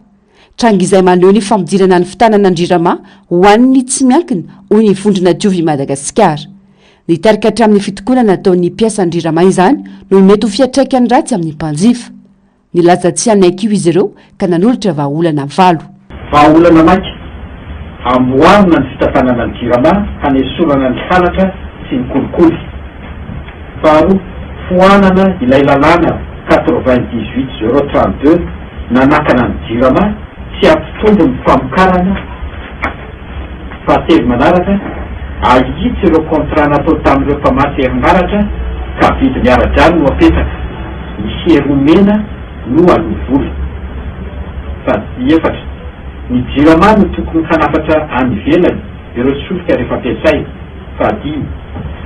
Tranga izay maneho ny fampidirana ny fitanana ny Jirama ho an'ny tsy miankina, hoy ny vondrona Diovy Madagasikara. Nitarika hatramin'ny fitokonana nataon'ny mpiasan'ny Jirama izany noho ny mety ho fiantraikany ratsy amin'ny mpanjifa. Nilaza tsy hanaiky io izy ireo ka nanolotra vahaolana valo. Vahaolana maika, amboarina ny fitantanana ny Jirama hanesorana ny halatra sy ny kolikoly. Faharoa, foanana ilay lalàna 98 zéro 32 nanakana ny Jirama tsy hampitombo ny famokarana. Fahatelo manaraka, ahitsy ireo contrat natao tamin'ireo mpamatsy herinaratra ka vidiny ara-drariny no apetraka, ny hery omena no aloa vola. Fahaefatra, ny Jirama no tokony hanafatra any ivelany ireo solika rehefa ampiasaina. Fahadimy,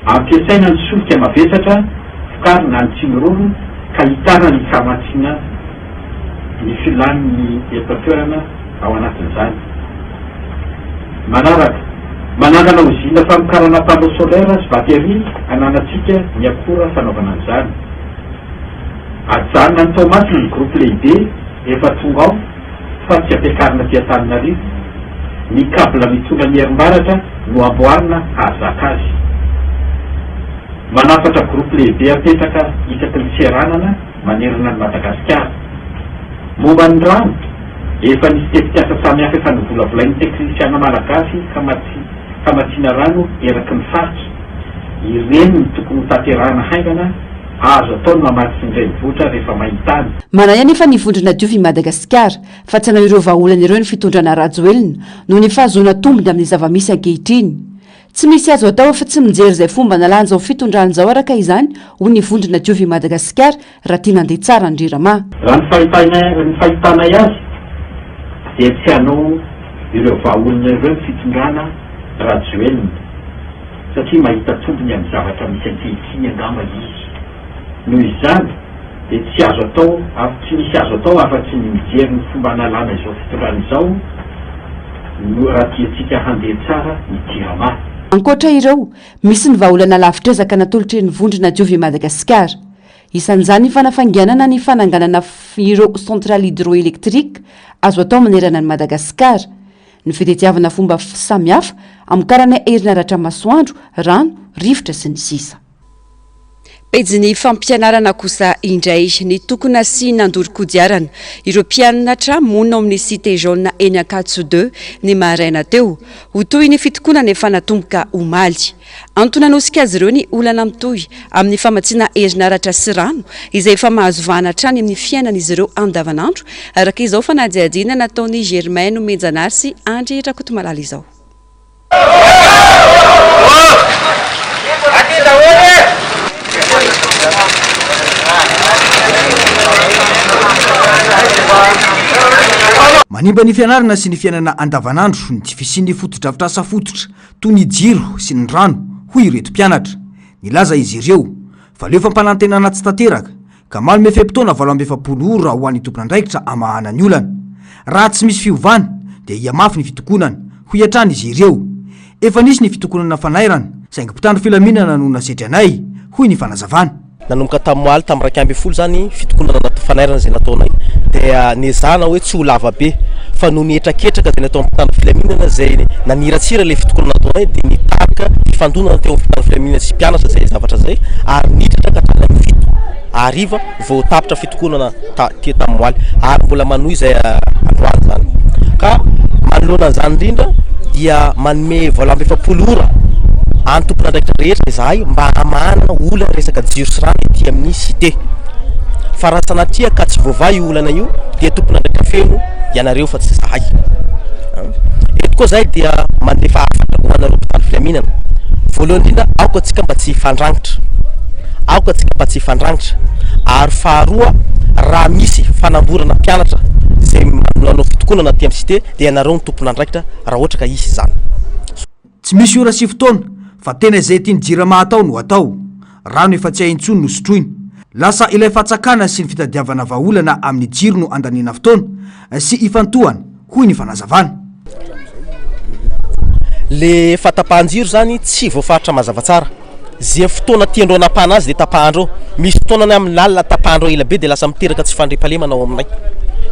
ampiasaina ny solika mavesatra vokarina any Tsimiroro ka hitarina ny famatsiana ny filan'ny eto an-toerana ao anatin'izany. Manaraka, manangana ozinina famokarana panneau solaire sy batterie ananantsika ny akora fanaovana an'izany. Ajanona any Toamasina ny groupe lehibe efa tonga ao fa tsy ampiakarina aty Antananarivo. Ny cable mitondra ny herimbaratra no amboarina hahazaka azy. Manafatra groupe lehibe apetraka isaky ny seranana manerana an'i Madagasikara. Momba ny rano, efa nisy tetikasa samihafa efa novolavolain'ny teknisiana malagasy hamatsiana rano eraky ny faritra. Ireny no tokony hotanterahana haingana, azo atao ny mamatsy ny renivohitra rehefa main-tany. Manahy anefa ny vondrona Diovy Madagasikara fa tsy hanao ireo vahaolana ireo ny fitondrana Rajoelina noho ny fahazoana tombony amin'ny zava-misy ankehitriny. Tsy misy azo atao afa-tsy mijery izay fomba nalan'izao fitondrana izao araka izany, hoy ny vondrona Diovy Madagasikara raha tiana handeha tsara ny Rirama. Raha ny fahitanay ny fahitanay azy dia tsy hanao ireo vahaolana ireo ny fitondrana Rajoelina satria mahita tombony amin'ny zavatra misy ankehitriny angamba izy. Noho izany dia tsy azo atao tsy misy azo atao afa-tsy ny mijery ny fomba hanalana izao fitondrana izao no raha tiantsika handeha tsara ny Jirama. Ankoatra ireo, misy ny vahaolana lavitr'ezaka natolotry ny vondrona Diovy Madagasikara. Isan'izany ny fanafainganana ny fananganana ireo centrale hydroélectrique azo atao manerana an'i Madagasikara, ny fitediavana fomba samihafa hamokarana herinaratra masoandro, rano, rivotra, sy ny sisa. Pejin'ny fampianarana kosa indray, nitokona sy nandoro kodiarana ireo mpianatra monina ao amin'ny Cité Jaune eny Ankatso Deux ny maraina teo. Ho tohin'ny fitokonana efa natomboka omaly. Antony nanosika azy ireo ny olana mitohy amin'ny famatsiana herinaratra sy rano izay efa mahazo vahana hatrany amin'ny fiainan'izy ireo andavanandro, araka izao fanadihadiana nataon'i Germain Nomenjanahary sy Andry Rakotomalala izao. Manimba ny fianarana sy ny fiainana andavanandro ny tsy fisian'ny fotodrafitrasa fototra toy ny jiro sy ny rano, hoy ireto mpianatra. Nilaza izy ireo fa leo fampanantenana tsy tanteraka ka manome fe-potoana 48 ora ho an'ny tompon'andraikitra hamahana ny olana. Raha tsy misy fiovana dia hihamafy ny fitokonana, hoy hatrany izy ireo. Efa nisy ny fitokonana fanairana saingy mpitandro filaminana no nasetry anay, hoy ny fanazavana. Nanomboka tamin'ny omaly tamin'ny 11 izany fitokonana natao fanairana izay nataonay dia nezahana hoe tsy ho lava be fa noho ny hetraketraka izay nataon'ny mpitandro filaminana izay naniratsira ilay fitokonana nataonay dia nitarika fifandonana teo amin'ny mpitandro filaminana sy mpianatra izay zavatra izay ary nitratra ka hatrany amin'ny 7 hariva vao tapitra fitokonana teo tamin'ny omaly ary mbola manohy izay androany izany ka manoloana an'izany indrindra dia manome 48 ora an'ny tompon'andraikitra rehetra izahay mba hamahana olana resaka jiro sy rano ety amin'ny cité fa raha sanatria ka tsy voavaha io olana io dia tompon'andraikitra feno ianareo fa tsy zahay. Eto koa zahay dia mandefa hafatra ho anareo mpitandro filaminana. Voalohany indrindra aoka antsika mba tsy hifandrangitra. Aoka antsika mba tsy hifandrangitra. Ary faharoa raha misy fanamborana mpianatra izay manao fitokonana aty amin'ny cité dia ianareo no tompon'andraikitra raha ohatra ka hisy izany. Tsy misy ora sy fotoana fa tena izay tian'ny Jirama atao no atao. Rano efa tsy hay intsony no sotroina. Lasa ilay fatsakana sy ny fitadiavana vahaolana amin'ny jiro no andaniana fotoana sy ifantohana, hoy ny fanazavana. Le fahatapahan-jiro zany tsy voafaritra mazava tsara. Ze fotoana tiandreo anapahana azy de tapahandreo. Misy fotoana ny amin'ny alina tapahandreo ela be de lasa miteraka tsy fandriampahalemana ao aminay.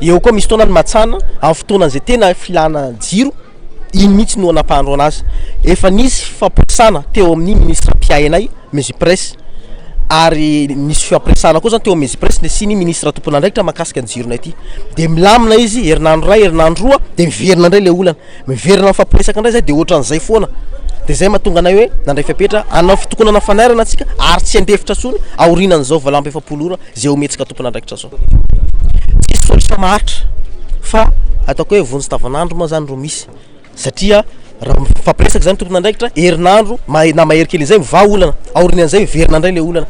Eo koa misy fotoana ny matsana amin'ny fotoana ze tena filana jiro. Iny mihitsy no anapahandroana azy. Efa nisy fifampiresahana teo amin'ny minisitra mpiahy anay, Mezipress, ary nisy fifampiresahana koa zany teo amin'ny Mezipress sy ny minisitra tompon'andraikitra mahakasika ny jironay ity. Dia milamina izy herinandro iray, herinandro roa, dia miverina indray ilay olana. Miverina mifampiresaka indray zay dia ohatran'izay foana. Dia izay mahatonga anay hoe nandray fepetra hanao fitokonana fanairana antsika ary tsy handefitra intsony aorianan'izao 48 ora izay omentsika tompon'andraikitra izao. Tsisy solution maharitra fa ataoko hoe vonjy tavanandro moa zany ro misy satria raha mifampiresaka zany tompon'andraikitra herinandro na mahery kely izay mivaha olana, aorianan'izay miverina indray le olana.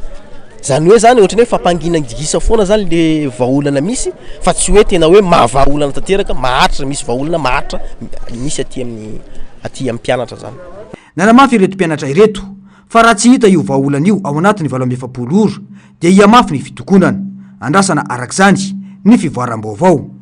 Zany hoe zany ohatran'ny hoe fampangina gisa foana zany le vahaolana misy fa tsy hoe tena hoe mahavaha olana tanteraka maharitra, misy vahaolana maharitra misy aty amin'ny aty amin'ny mpianatra zany. Nanamafy ireto mpianatra ireto fa raha tsy hita io vahaolana io ao anatin'ny 48 ora dia hihamafy ny fitokonana. Andrasana araka izany ny fivoaram-baovao.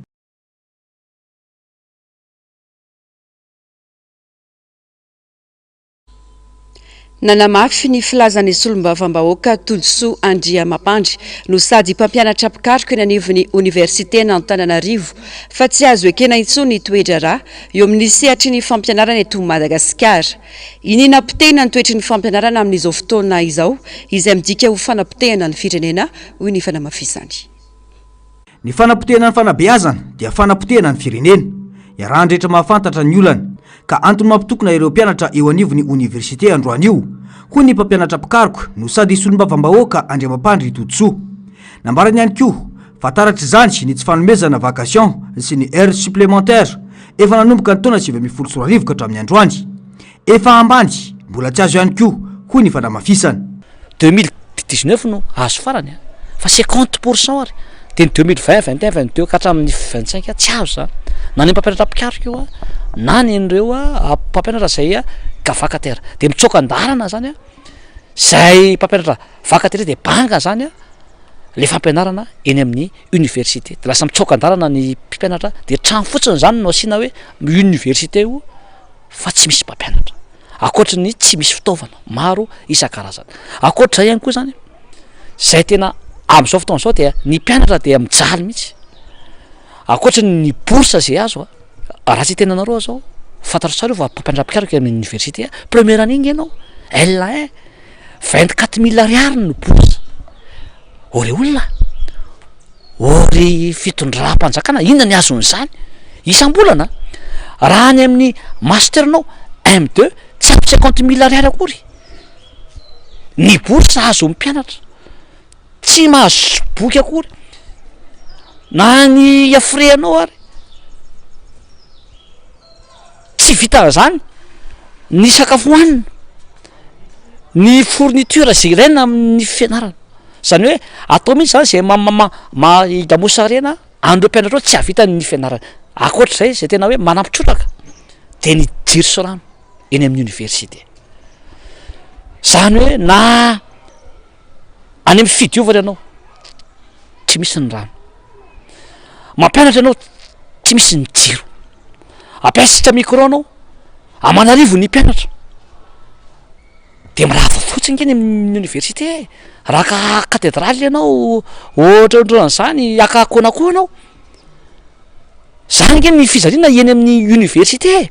Nanamafy ny filazan'ny solombavambahoaka Todisoa Andriamampandry no sady mpampianatra mpikaroka eny anivon'ny oniversiten'Antananarivo fa tsy azo ekena intsony ny toe-draharaha eo amin'ny sehatry ny fampianarana eto Madagasikara. Iniana potehina ny toetry ny fampianarana amin'izao fotoana izao, izay midika ho fanapotehana ny firenena, hoy ny fanamafisany. Ny fanapotehana ny fanabeazana dia fanapotehana ny firenena. Iarahan'ny rehetra mahafantatra ny olana, ka antony mampitokona ireo mpianatra eo anivon'ny oniversite androany io, hoy ny mpampianatra mpikaroka no sady solombavambahoaka Andriamampandry Todisoa. Nambarany ihany koa fa taratr'izany ny tsy fanomezana vacation sy ny heures supplémentaires efa nanomboka ny taona 2019 ka hatramin'ny androany. Efa ambany, mbola tsy azo ihany koa, hoy ny fanamafisana. 2019 no azo farany a, fa 50 pour cent ary de ny 2020, 21, 22 ka hatramin'ny 25 tsy azo zany, na ny mpampianatra mpikaroka io a, na ny an'ireo a mpampianatra zay a ka vacataire, de mitsoaka an-dalana zany a zay mpampianatra vacataire de banga zany a le fampianarana eny amin'ny université, de lasa mitsoaka an-dalana ny mpianatra de trano fotsiny zany no asiana hoe université io fa tsy misy mpampianatra, ankoatry ny tsy misy fitaovana maro isan-karazany. Ankoatr'izay ihany koa zany, zay tena. Amin'izao fotoana izao dia ny mpianatra dia mijaly mihitsy. Ankoatry ny bourse izay azo a, raha tsy hiteny anareo aho zao, fantatro tsara io fa mpampianatra mpikaroka eny amin'ny université, première année nge ianao, L1, 24000 ariary ny bourse. Ô rey olona a! Ô ry fitondram-panjakana, inona ny azon'izany? Isam-bolana? Raha any amin'ny master ianao, M2, tsy ampy 50000 ariary akory ny bourse azon'ny mpianatra. Tsy mahazo boky akory na ny frais anao ary. Tsy vitan'izany ny sakafo hohanina, ny fourniture zay ilaina amin'ny fianarana, zany hoe atao mihitsy zany zay ma- ma- hidamosarena an'ireo mpianatra ireo tsy hahavita ny fianarana, ankoatr'izay zay tena hoe manampy trotraka de ny jiro sy rano eny amin'ny université, zany hoe na any amin'ny fidiovana ianao tsy misy ny rano, mampianatra ianao tsy misy ny jiro, ampiasitra micro anao aman'arivo ny mpianatra de mirava fotsiny nge ny amin'ny université e, raha ka katedraly ianao ohatrohatran'izany haka Konako ianao, zany nge ny fijaliana eny amin'ny université e.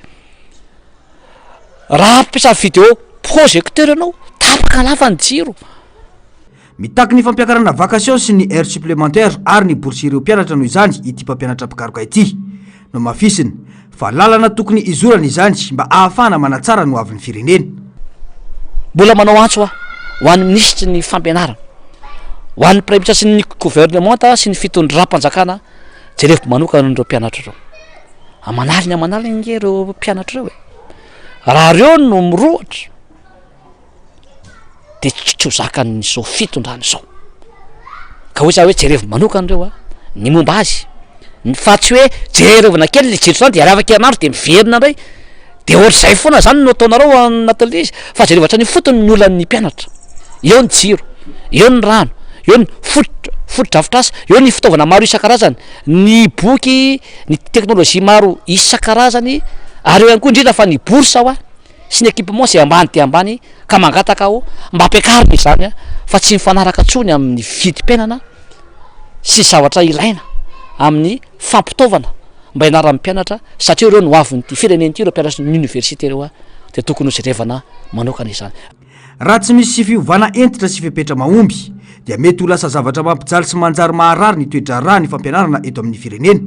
Raha hampiasa video projecteur ianao, tapaka lava ny jiro. Mitaky ny fampiakarana vacation sy ny heures supplémentaires ary ny bourse ireo mpianatra noho izany ity mpampianatra mpikaroka ity. Nohamafisiny fa lalana tokony hizorana izany mba ahafahana manatsara ny hoavin'ny firenena. Mbola manao antso aho ho an'ny minisitry ny fampianarana, ho an'ny praiminisitra sy ny governemanta sy ny fitondram-panjakana, jerevo manokana ireo mpianatra ireo. Aman'aliny aman'aliny ange ireo mpianatra ireo e. Raha ireo no mirohotra de tsy ho zakan'izao fitondrana izao. Ka hoy za hoe jerevo manokana ireo a, ny momba azy, fa tsy hoe jerevana kely le jiro zany de ary afaka herinandro de miverina indray, de ohatr'izay foana zany no ataonareo anatin'le izy, fa jerevo hatrany ifotony ny olan'ny mpianatra, eo ny jiro, eo ny rano, eo ny foto- fotodrafitrasa, eo ny fitaovana maro isan-karazany, ny boky, ny teknolojia maro isan-karazany ary eo ihany koa indrindra fa ny bourse hoa sy ny équipement izay ambany dia ambany ka mangataka aho mba ampiakarina izany fa tsy mifanaraka intsony amin'ny vidim-piainana sy zavatra ilaina amin'ny fampitaovana mba hianaran'ny mpianatra satria ireo no hoavin'ity firenena ity ireo mpianatry ny université ireo dia tokony hojerevana manokana izany. Raha tsy misy fiovana hentitra sy fepetra mahomby dia mety ho lasa zavatra mampijaly sy manjary maharary ny toe-draharaha ny fampianarana eto amin'ny firenena.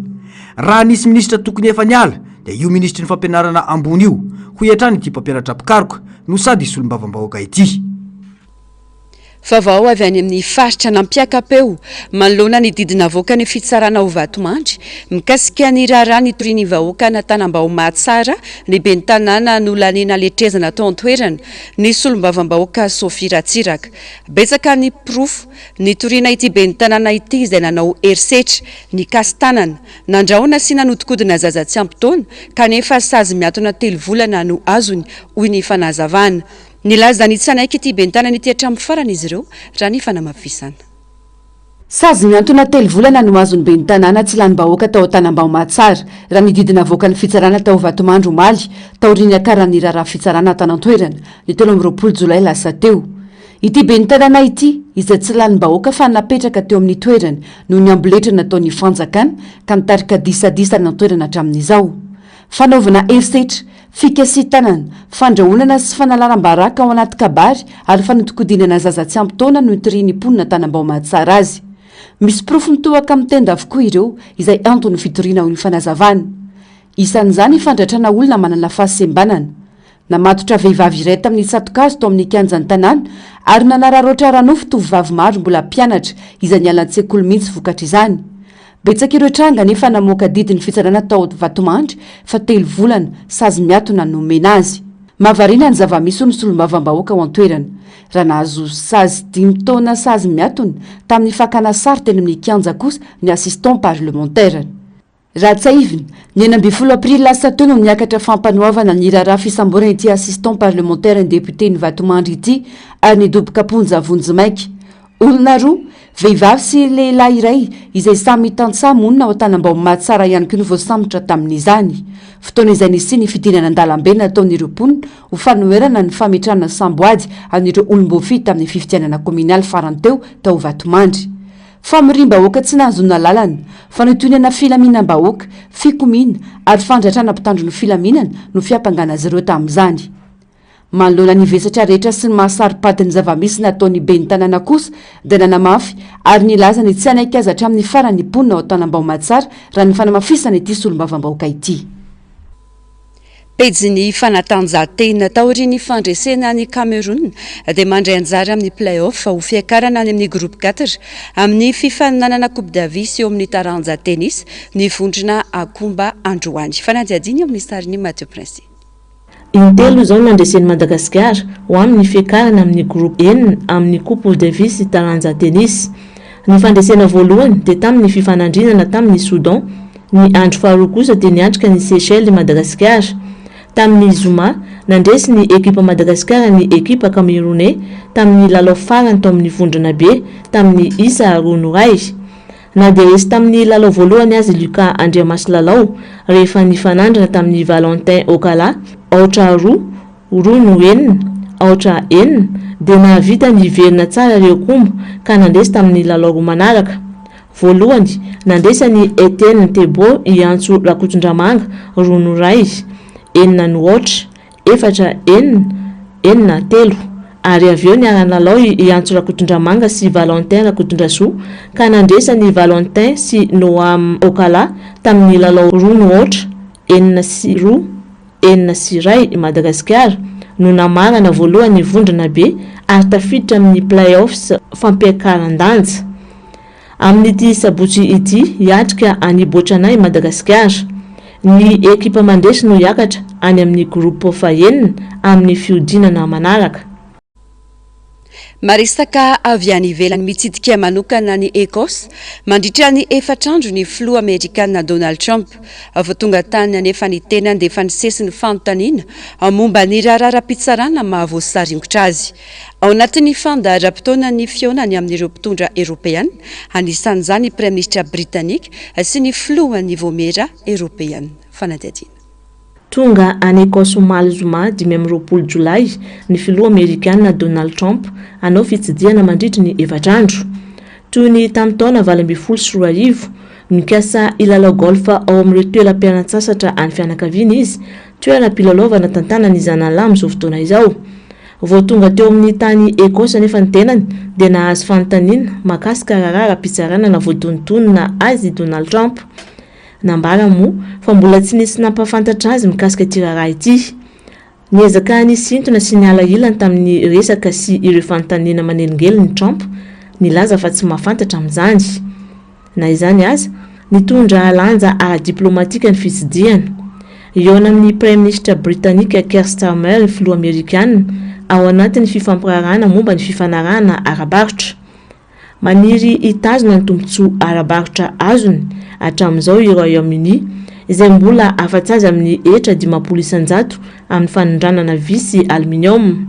Raha nisy minisitra tokony efa niala dia io minisitry ny fampianarana ambony io, hoy hatrany ity mpampianatra mpikaroka no sady solombavambahoaka ity. Vaovao avy any amin'ny faritra nampiaka-peo manoloana ny didy navoakan'ny fitsarana ao Vatomandry mikasika ny raharaha nitorian'ny vahoakan'Antanambao Mahatsara ny ben'ny tanàna nolaniana letrezana tao an-toerana ny solombavambahoaka Sophie Ratsiraka. Betsaka ny porofo nitoriana ity ben'ny tanàna ity izay nanao herisetra, nikasi-tanana, nandrahona sy nanodikodina zaza tsy ampy taona kanefa sazy miantona telo volana no azony, hoy ny fanazavana. Nilaza ny tsy hanaiky ity ben'ny tanana ity hatramin'ny farany izy ireo, raha ny fanamafisana. Sazy mihantona telo volana no azon'ny ben'ny tanàna tsy lanim-bahoaka tao Antanambao Mahatsara, raha ny didy navoakan'ny fitsarana tao Vatomandry omaly, taorian'ny niakaran'ny raharaha fitsarana tany an-toerana, ny 23 jolay lasa teo. Ity ben'ny tanàna ity, izay tsy lanim-bahoaka fa napetraka teo amin'ny toerany noho ny amboletra nataon'ny fanjakana ka nitarika disadisa any an-toerana hatramin'izao. Fanaovana herisetra, fikasitanana, fandrahonana sy fanalaram-baraka ao anaty kabary ary fanodikodinana zaza tsy ampy taona no nitorian'ny mponina Tanambao Mahatsara azy. Misy porofo mitohaka amin'ny tenda avokoa ireo, izay anton'ny fitoriana hoy ny fanazavana. Isan'izany ny fandratrana olona manana fahasembanana. Namatotra vehivavy iray tamin'ny tsato-kazo tao amin'ny kianjan'ny tanàna ary nanararaotra ara-nofo tovovavy maro mbola mpianatra izay niala an-tsekoly mihitsy vokatr'izany. Betsaka ireo tranga nefa namoaka didy ny fitsarana tao Vatomandry fa telo volana, sazy miatona no nomena azy. Mahavariana ny zava-misy hoy ny solombavambahoaka ao an-toerana. Raha nahazo sazy dimy taona sazy miatona tamin'ny fakana sary teny amin'ny kianja kosa ny assistant parlementaire. Raha tsiahivina, ny 16 aprily lasa teo no niakatra fampanoavana ny raharaha fisamborana ity assistant parlementaire ny député-n'i Vatomandry ity ary nidoboka am-ponja vonjimaika. Olona roa, vehivavy sy lehilahy iray, izay samy tantsaha monina ao Antanambao Mahatsara ihany koa no voasambotra tamin'izany. Fotoana izay nisian'ny fidinana an-dalambe nataon'ireo mponina ho fanoherana ny fametrahana samboady an'ireo olom-boafidy tamin'ny fifidianana kaominaly farany teo tao Vatomandry. Famoriam-bahoaka tsy nahazoana alalana, fanohintohinana filaminam-bahoaka, fikomiana ary fandratrana mpitandro ny filaminana no fiampangana azy ireo tamin'izany. Manoloana ny vesatra rehetra sy ny maha saro-pady ny zava-misy nataon'ny ben'ny tanàna kosa dia nanamafy ary nilaza ny tsy hanaiky azy hatramin'ny farany ny mponina ao Tanambao Mahatsara raha ny fanamafisana ity solombavambahoaka ity. Pejin'ny fanatanjahantena. Taorian'ny fandresena an'i Cameroun dia mandray anjara amin'ny play-off ho fiakarana any amin'ny groupe quatre amin'ny fifaninanana Coupe Davis eo amin'ny taranja tennis ny vondrona Akomba androany. Fanadihadiana eo amin'ny sarin'i Mathieu Prince. Intelo izao no nandresen'i Madagasikara ho amin'ny fiakarana amin'ny groupe enina amin'ny Coupe Davis taranja tennis. Ny fandresena voalohany dia tamin'ny fifanandrinana tamin'i Soudan, ny andro faharoa kosa dia niatrika an'i Seychelles i Madagasikara. Tamin'ny zoma, nandresy ny ekipa Madagasikara ny ekipa Camerounais tamin'ny lalao farany tao amin'ny vondrona B tamin'ny isa roa no iray. Na dia resy tamin'ny lalao voalohany aza i Lucas Andriamasilalao rehefa nifanandrina tamin'i Valentin Okala, aotra roa, roa no enina, aotra enina, dia nahavita niverina tsara ireo Komba ka nandresy tamin'ny lalao roa manaraka. Voalohany, nandresy an'i Etienne Thébault i Antso Rakotondramanga, roa no iray, enina no aotra. Efatra, enina, enina, telo. Ary avy eo niara-nilalao i Antso Rakotondramanga sy Valentin Rakotondrasoa ka nandresy an'i Valentin sy Noam Okala tamin'ny lalao roa no aotra, enina sy roa, enina sy iray i Madagasikara no namarana voalohany ny vondrona B ary tafiditra amin'ny play-offs fampiakaran-danja. Amin'ity sabotsy ity, hiatrika an'i Botswana i Madagasikara. Ny ekipa mandresy no hiakatra any amin'ny groupe fahenina amin'ny fihodinana manaraka. Maresaka avy any ivelany mitsidika manokana an'i Ecosse mandritra ny efatra andro ny filoha amerikana Donald Trump. Vao tonga tany anefa ny tenany dia efa nisesy ny fanontaniana momba ny raharaha ara-pitsarana mahavoasaringotra azy. Ao anatin'ny fandaharam-potoana ny fihaonany amin'ireo mpitondra Eoropeana, anisan'izany ny Praiminisitra Britanika sy ny filohan'ny Vaomiera Eoropeana. Fanadihadiana. Tonga any Ecosse omaly zoma 25 jolay ny filoha amerikana Donald Trump hanao fitsidihana mandritry ny efatra andro. Toy ny tamin'ny taona 2018, mikasa hilalao golf ao amin'ireo toeram-pialan-tsasatra an'ny fianakaviany izy, toeram-pilalaovana tantanan'ny zanany lahy amin'izao fotoana izao. Vao tonga teo amin'ny tany Ecosse anefa ny tenany dia nahazo fanontaniana mahakasika raharaha ara-pitsarana navoatonontonona azy i Donald Trump. Nambarany moa fa mbola tsy nisy nampahafantatra azy mikasika ity raharaha ity. Niezaka nisintona sy niala ilany tamin'ny resaka sy ireo fanontaniana manelingelina i Trump, nilaza fa tsy mahafantatra amin'izany. Na izany aza, nitondra lanja ara-diplaomatika ny fitsidihana. Hihaona amin'ny Praiminisitra Britanika Keir Starmer ny filoha Amerikana ao anatin'ny fifampiraharahana momba ny fifanarahana ara-barotra. Maniry hitazona ny tombontsoa ara-barotra azony hatramin'izao i Royaume-Uni, izay mbola afa-tsy azy amin'ny hetra 50% amin'ny fanondranana vy sy aluminium.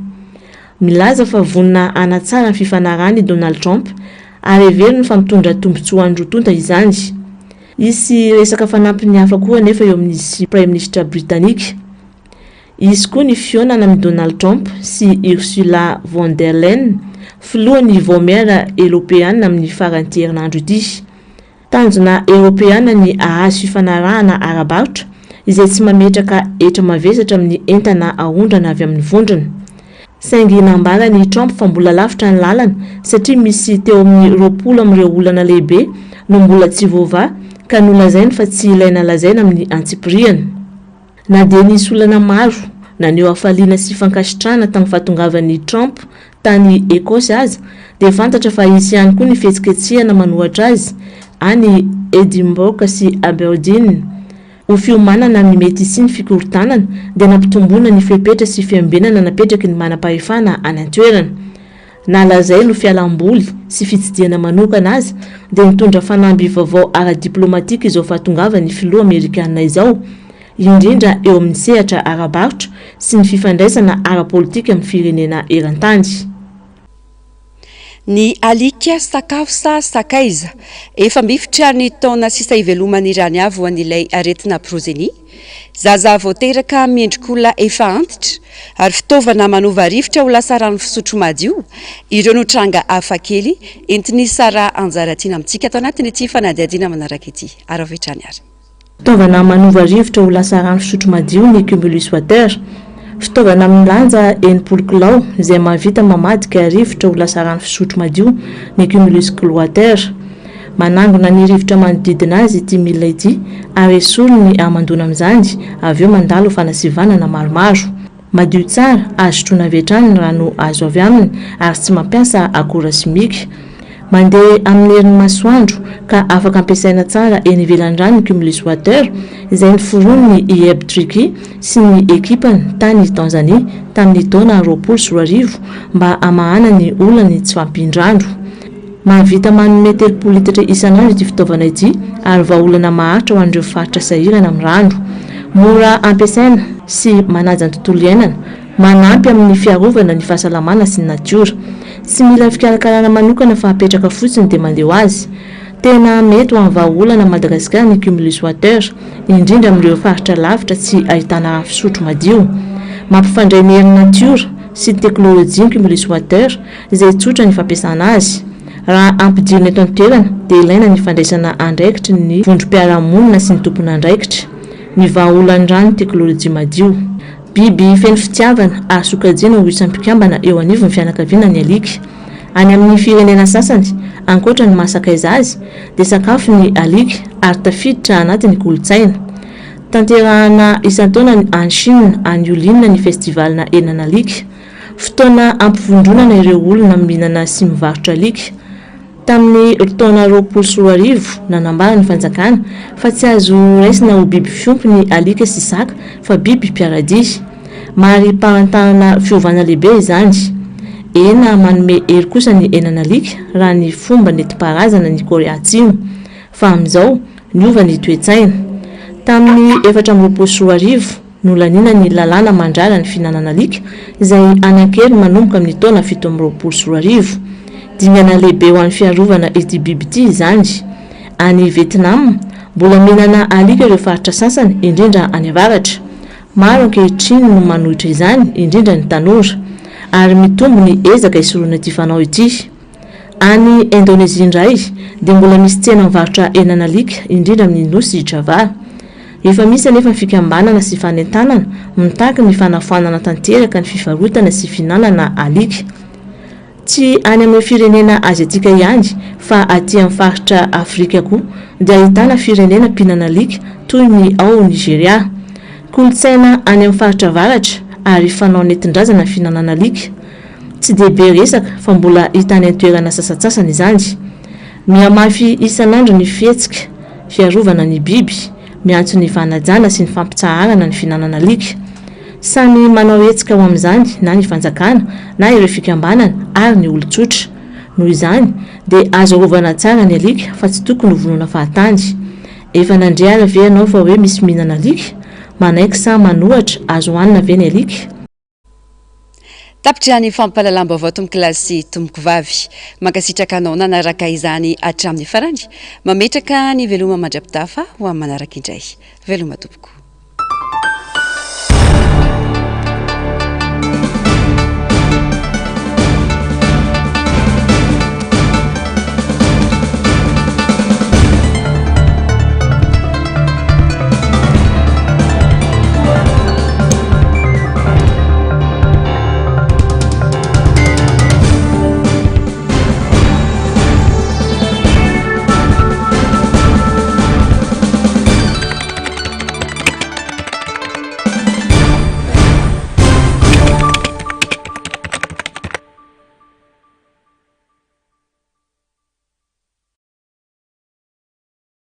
Milaza fa vonona hanatsara ny fifanarahana i Donald Trump ary heveriny fa mitondra tombontsoa ho an'ny roa tonta izany. Hisy resaka fanampiny hafa koa anefa eo amin'izy sy Praiminisitra Britanika. Hisy koa ny fihaonana amin'i Donald Trump sy Ursula von der Leyen, filohan'ny Vaomiera Eoropeana amin'ny faran'ity herinandro ity. Tanjona Eoropeana ny hahazo fifanarahana ara-barotra izay tsy mametraka hetra mavesatra amin'ny entana aondrana avy amin'ny vondrona. Saingy nambaran' i Trump fa mbola lavitra ny lalana satria misy teo amin'ny 20 amin'ireo olana lehibe no mbola tsy voavaha ka nolazainy fa tsy ilaina lazaina amin'ny antsipiriany. Na dia nisy olana maro naneho hafaliana sy fankasitrahana tamin'ny fahatongavan'i Trump tany Ecosse aza, dia fantatra fa hisy ihany koa ny fihetsiketsehana manohatra azy any Edinburgh sy Aberdeen. Ho fiomanana amin'ny mety hisian'ny fikorontanana, dia nampitomboina ny fepetra sy fiambenana napetraky ny manam-pahefana any an-toerana. Na lazainy ho fialam-boly sy fitsidihana manokana aza, dia nitondra fanamby vaovao ara-diplaomatika izao fahatongavan'ny filoha amerikana izao, indrindra eo amin'ny sehatra ara-barotra sy ny fifandraisana ara-politika amin'ny firenena eran-tany. Ny alika sakafo sa sakaiza? Efa mifotra ny taona sisa iveloman'i Raniavo an'ilay aretina prozenia. Zaza vao teraka miendrik'olona efa antitra ary fitaovana manova rivotra ho lasa rano fisotro madio, ireo no tranga hafakely entin'i Sarah Anjaratiana amintsika ato anatin'ity fanadihadiana manaraka ity. Araho avy hatrany ary. Fitaovana manova rivotra ho lasa rano fisotro madio ny Cumulus Water. Fitaovana milanja 60 kilao izay mahavita mamadika rivotra ho lasa rano fisotro madio ny Cumulus Clearwater. Manangona ny rivotra manodidina azy ity milina ity ary esoriny ny hamandoana amin'izany avy eo mandalo fanasivanana maromaro. Madio tsara, azo sotroina avy hatrany ny rano azo avy aminy ary tsy mampiasa akora simika. Mandeha amin'ny herin'ny masoandro ka afaka ampiasaina tsara eny ivelan'ny rano ny Cumulus Water izay noforonin'i Iheb Tricky sy ny ekipany tany Tanzania tamin'ny taona 2020 mba hamahana ny olan'ny tsy fahampian-drano. Mahavita manome 30 litatra isan'andro ity fitaovana ity ary vahaolana maharitra ho an'ireo faritra sahirana amin'ny rano. Mora ampiasaina sy manaja ny tontolo iainana, manampy amin'ny fiarovana ny fahasalamana sy ny natiora. Tsy mila fikarakarana manokana fa apetraka fotsiny dia mandeha ho azy. Tena mety ho an'ny vahaolana Madagasikara ny Cumulus Water, indrindra amin'ireo faritra lavitra tsy ahitana rano fisotro madio. Mampifandray ny herin'ny natiora sy ny teknolojia ny Cumulus Water, izay tsotra ny fampiasana azy. Raha ampidirina eto an-toerana dia ilaina ny fandraisana andraikitry ny vondrom-piarahamonina sy ny tompon'andraikitra. Ny vahaolan'ny rano teklolojia madio. Biby feno fitiavana ary sokajiana ho isan'ny mpikambana eo anivon'ny fianakaviana ny alika. Any amin'ny firenena sasany, ankoatra ny maha sakaiza azy, dia sakafo ny alika ary tafiditra anatin'ny kolontsaina. Tanterahana isan-taona any Chine, any Yulin ny festival-na henan'alika. Fotoana hampivondronana ireo olona mihinana sy mivarotra alika. Tamin'ny taona 2020, nanambara ny fanjakana fa tsy azo raisina ho biby fiompy ny alika sy saka fa biby mpiara-dia. Mari-pahantarana fiovana lehibe izany. Hena manome hery kosa ny henan'alika raha ny fomba nentim-paharazana ny Korea Atsimo. Fa amin'izao, niova ny toe-tsaina. Tamin'ny 2024, Nolaniana ny lalàna mandrara ny fihinanana alika, izay hanan-kery manomboka amin'ny taona 2027. Dingana lehibe ho an'ny fiarovana ity biby ity izany. Any Vietnam, mbola mihinana alika ireo faritra sasany, indrindra any avaratra. Maro ankehitriny no manohitra izany, indrindra ny tanora. Ary mitombo ny ezaka hisorohana ity fanao ity. Any Indonezia indray dia mbola misy tsena mivarotra henan'alika, indrindra amin'ny nosy Java. Efa misy anefa ny fikambanana sy fanentanana mitaky ny fanafoanana tanteraka ny fivarotana sy fihinanana alika. Tsy any amin'ireo firenena aziatika ihany fa aty amin'ny faritra Afrika koa dia ahitana firenena mpihinana alika toy ny ao Nigeria. Kolontsaina any amin'ny faritra avaratra ary fanao nentin-drazana ny fihinanana alika. Tsy dia be resaka fa mbola hita any an-toerana sasantsasany izany. Mihamafy isan'andro ny fihetsika fiarovana ny biby, miantso ny fanajana sy ny fampitsaharana ny fihinanana alika. Samy manao hetsika ho amin'izany na ny fanjakana na ireo fikambanana ary ny olon-tsotra. Noho izany dia azo arovana tsara ny alika fa tsy tokony ho vonoina fahatany. Efa nandre ary ve ianao fa hoe misy mihinana alika? Manaiky sa manohatra, azo hohanina ve ny alika? Tapitra ny fampahalalam-baovao tompokolahy sy tompokovavy. Mankasitraka anao nanaraka izany hatramin'ny farany. Mametraka ny veloma mandra-pitafa ho amin'ny manaraka indray. Veloma tompoko.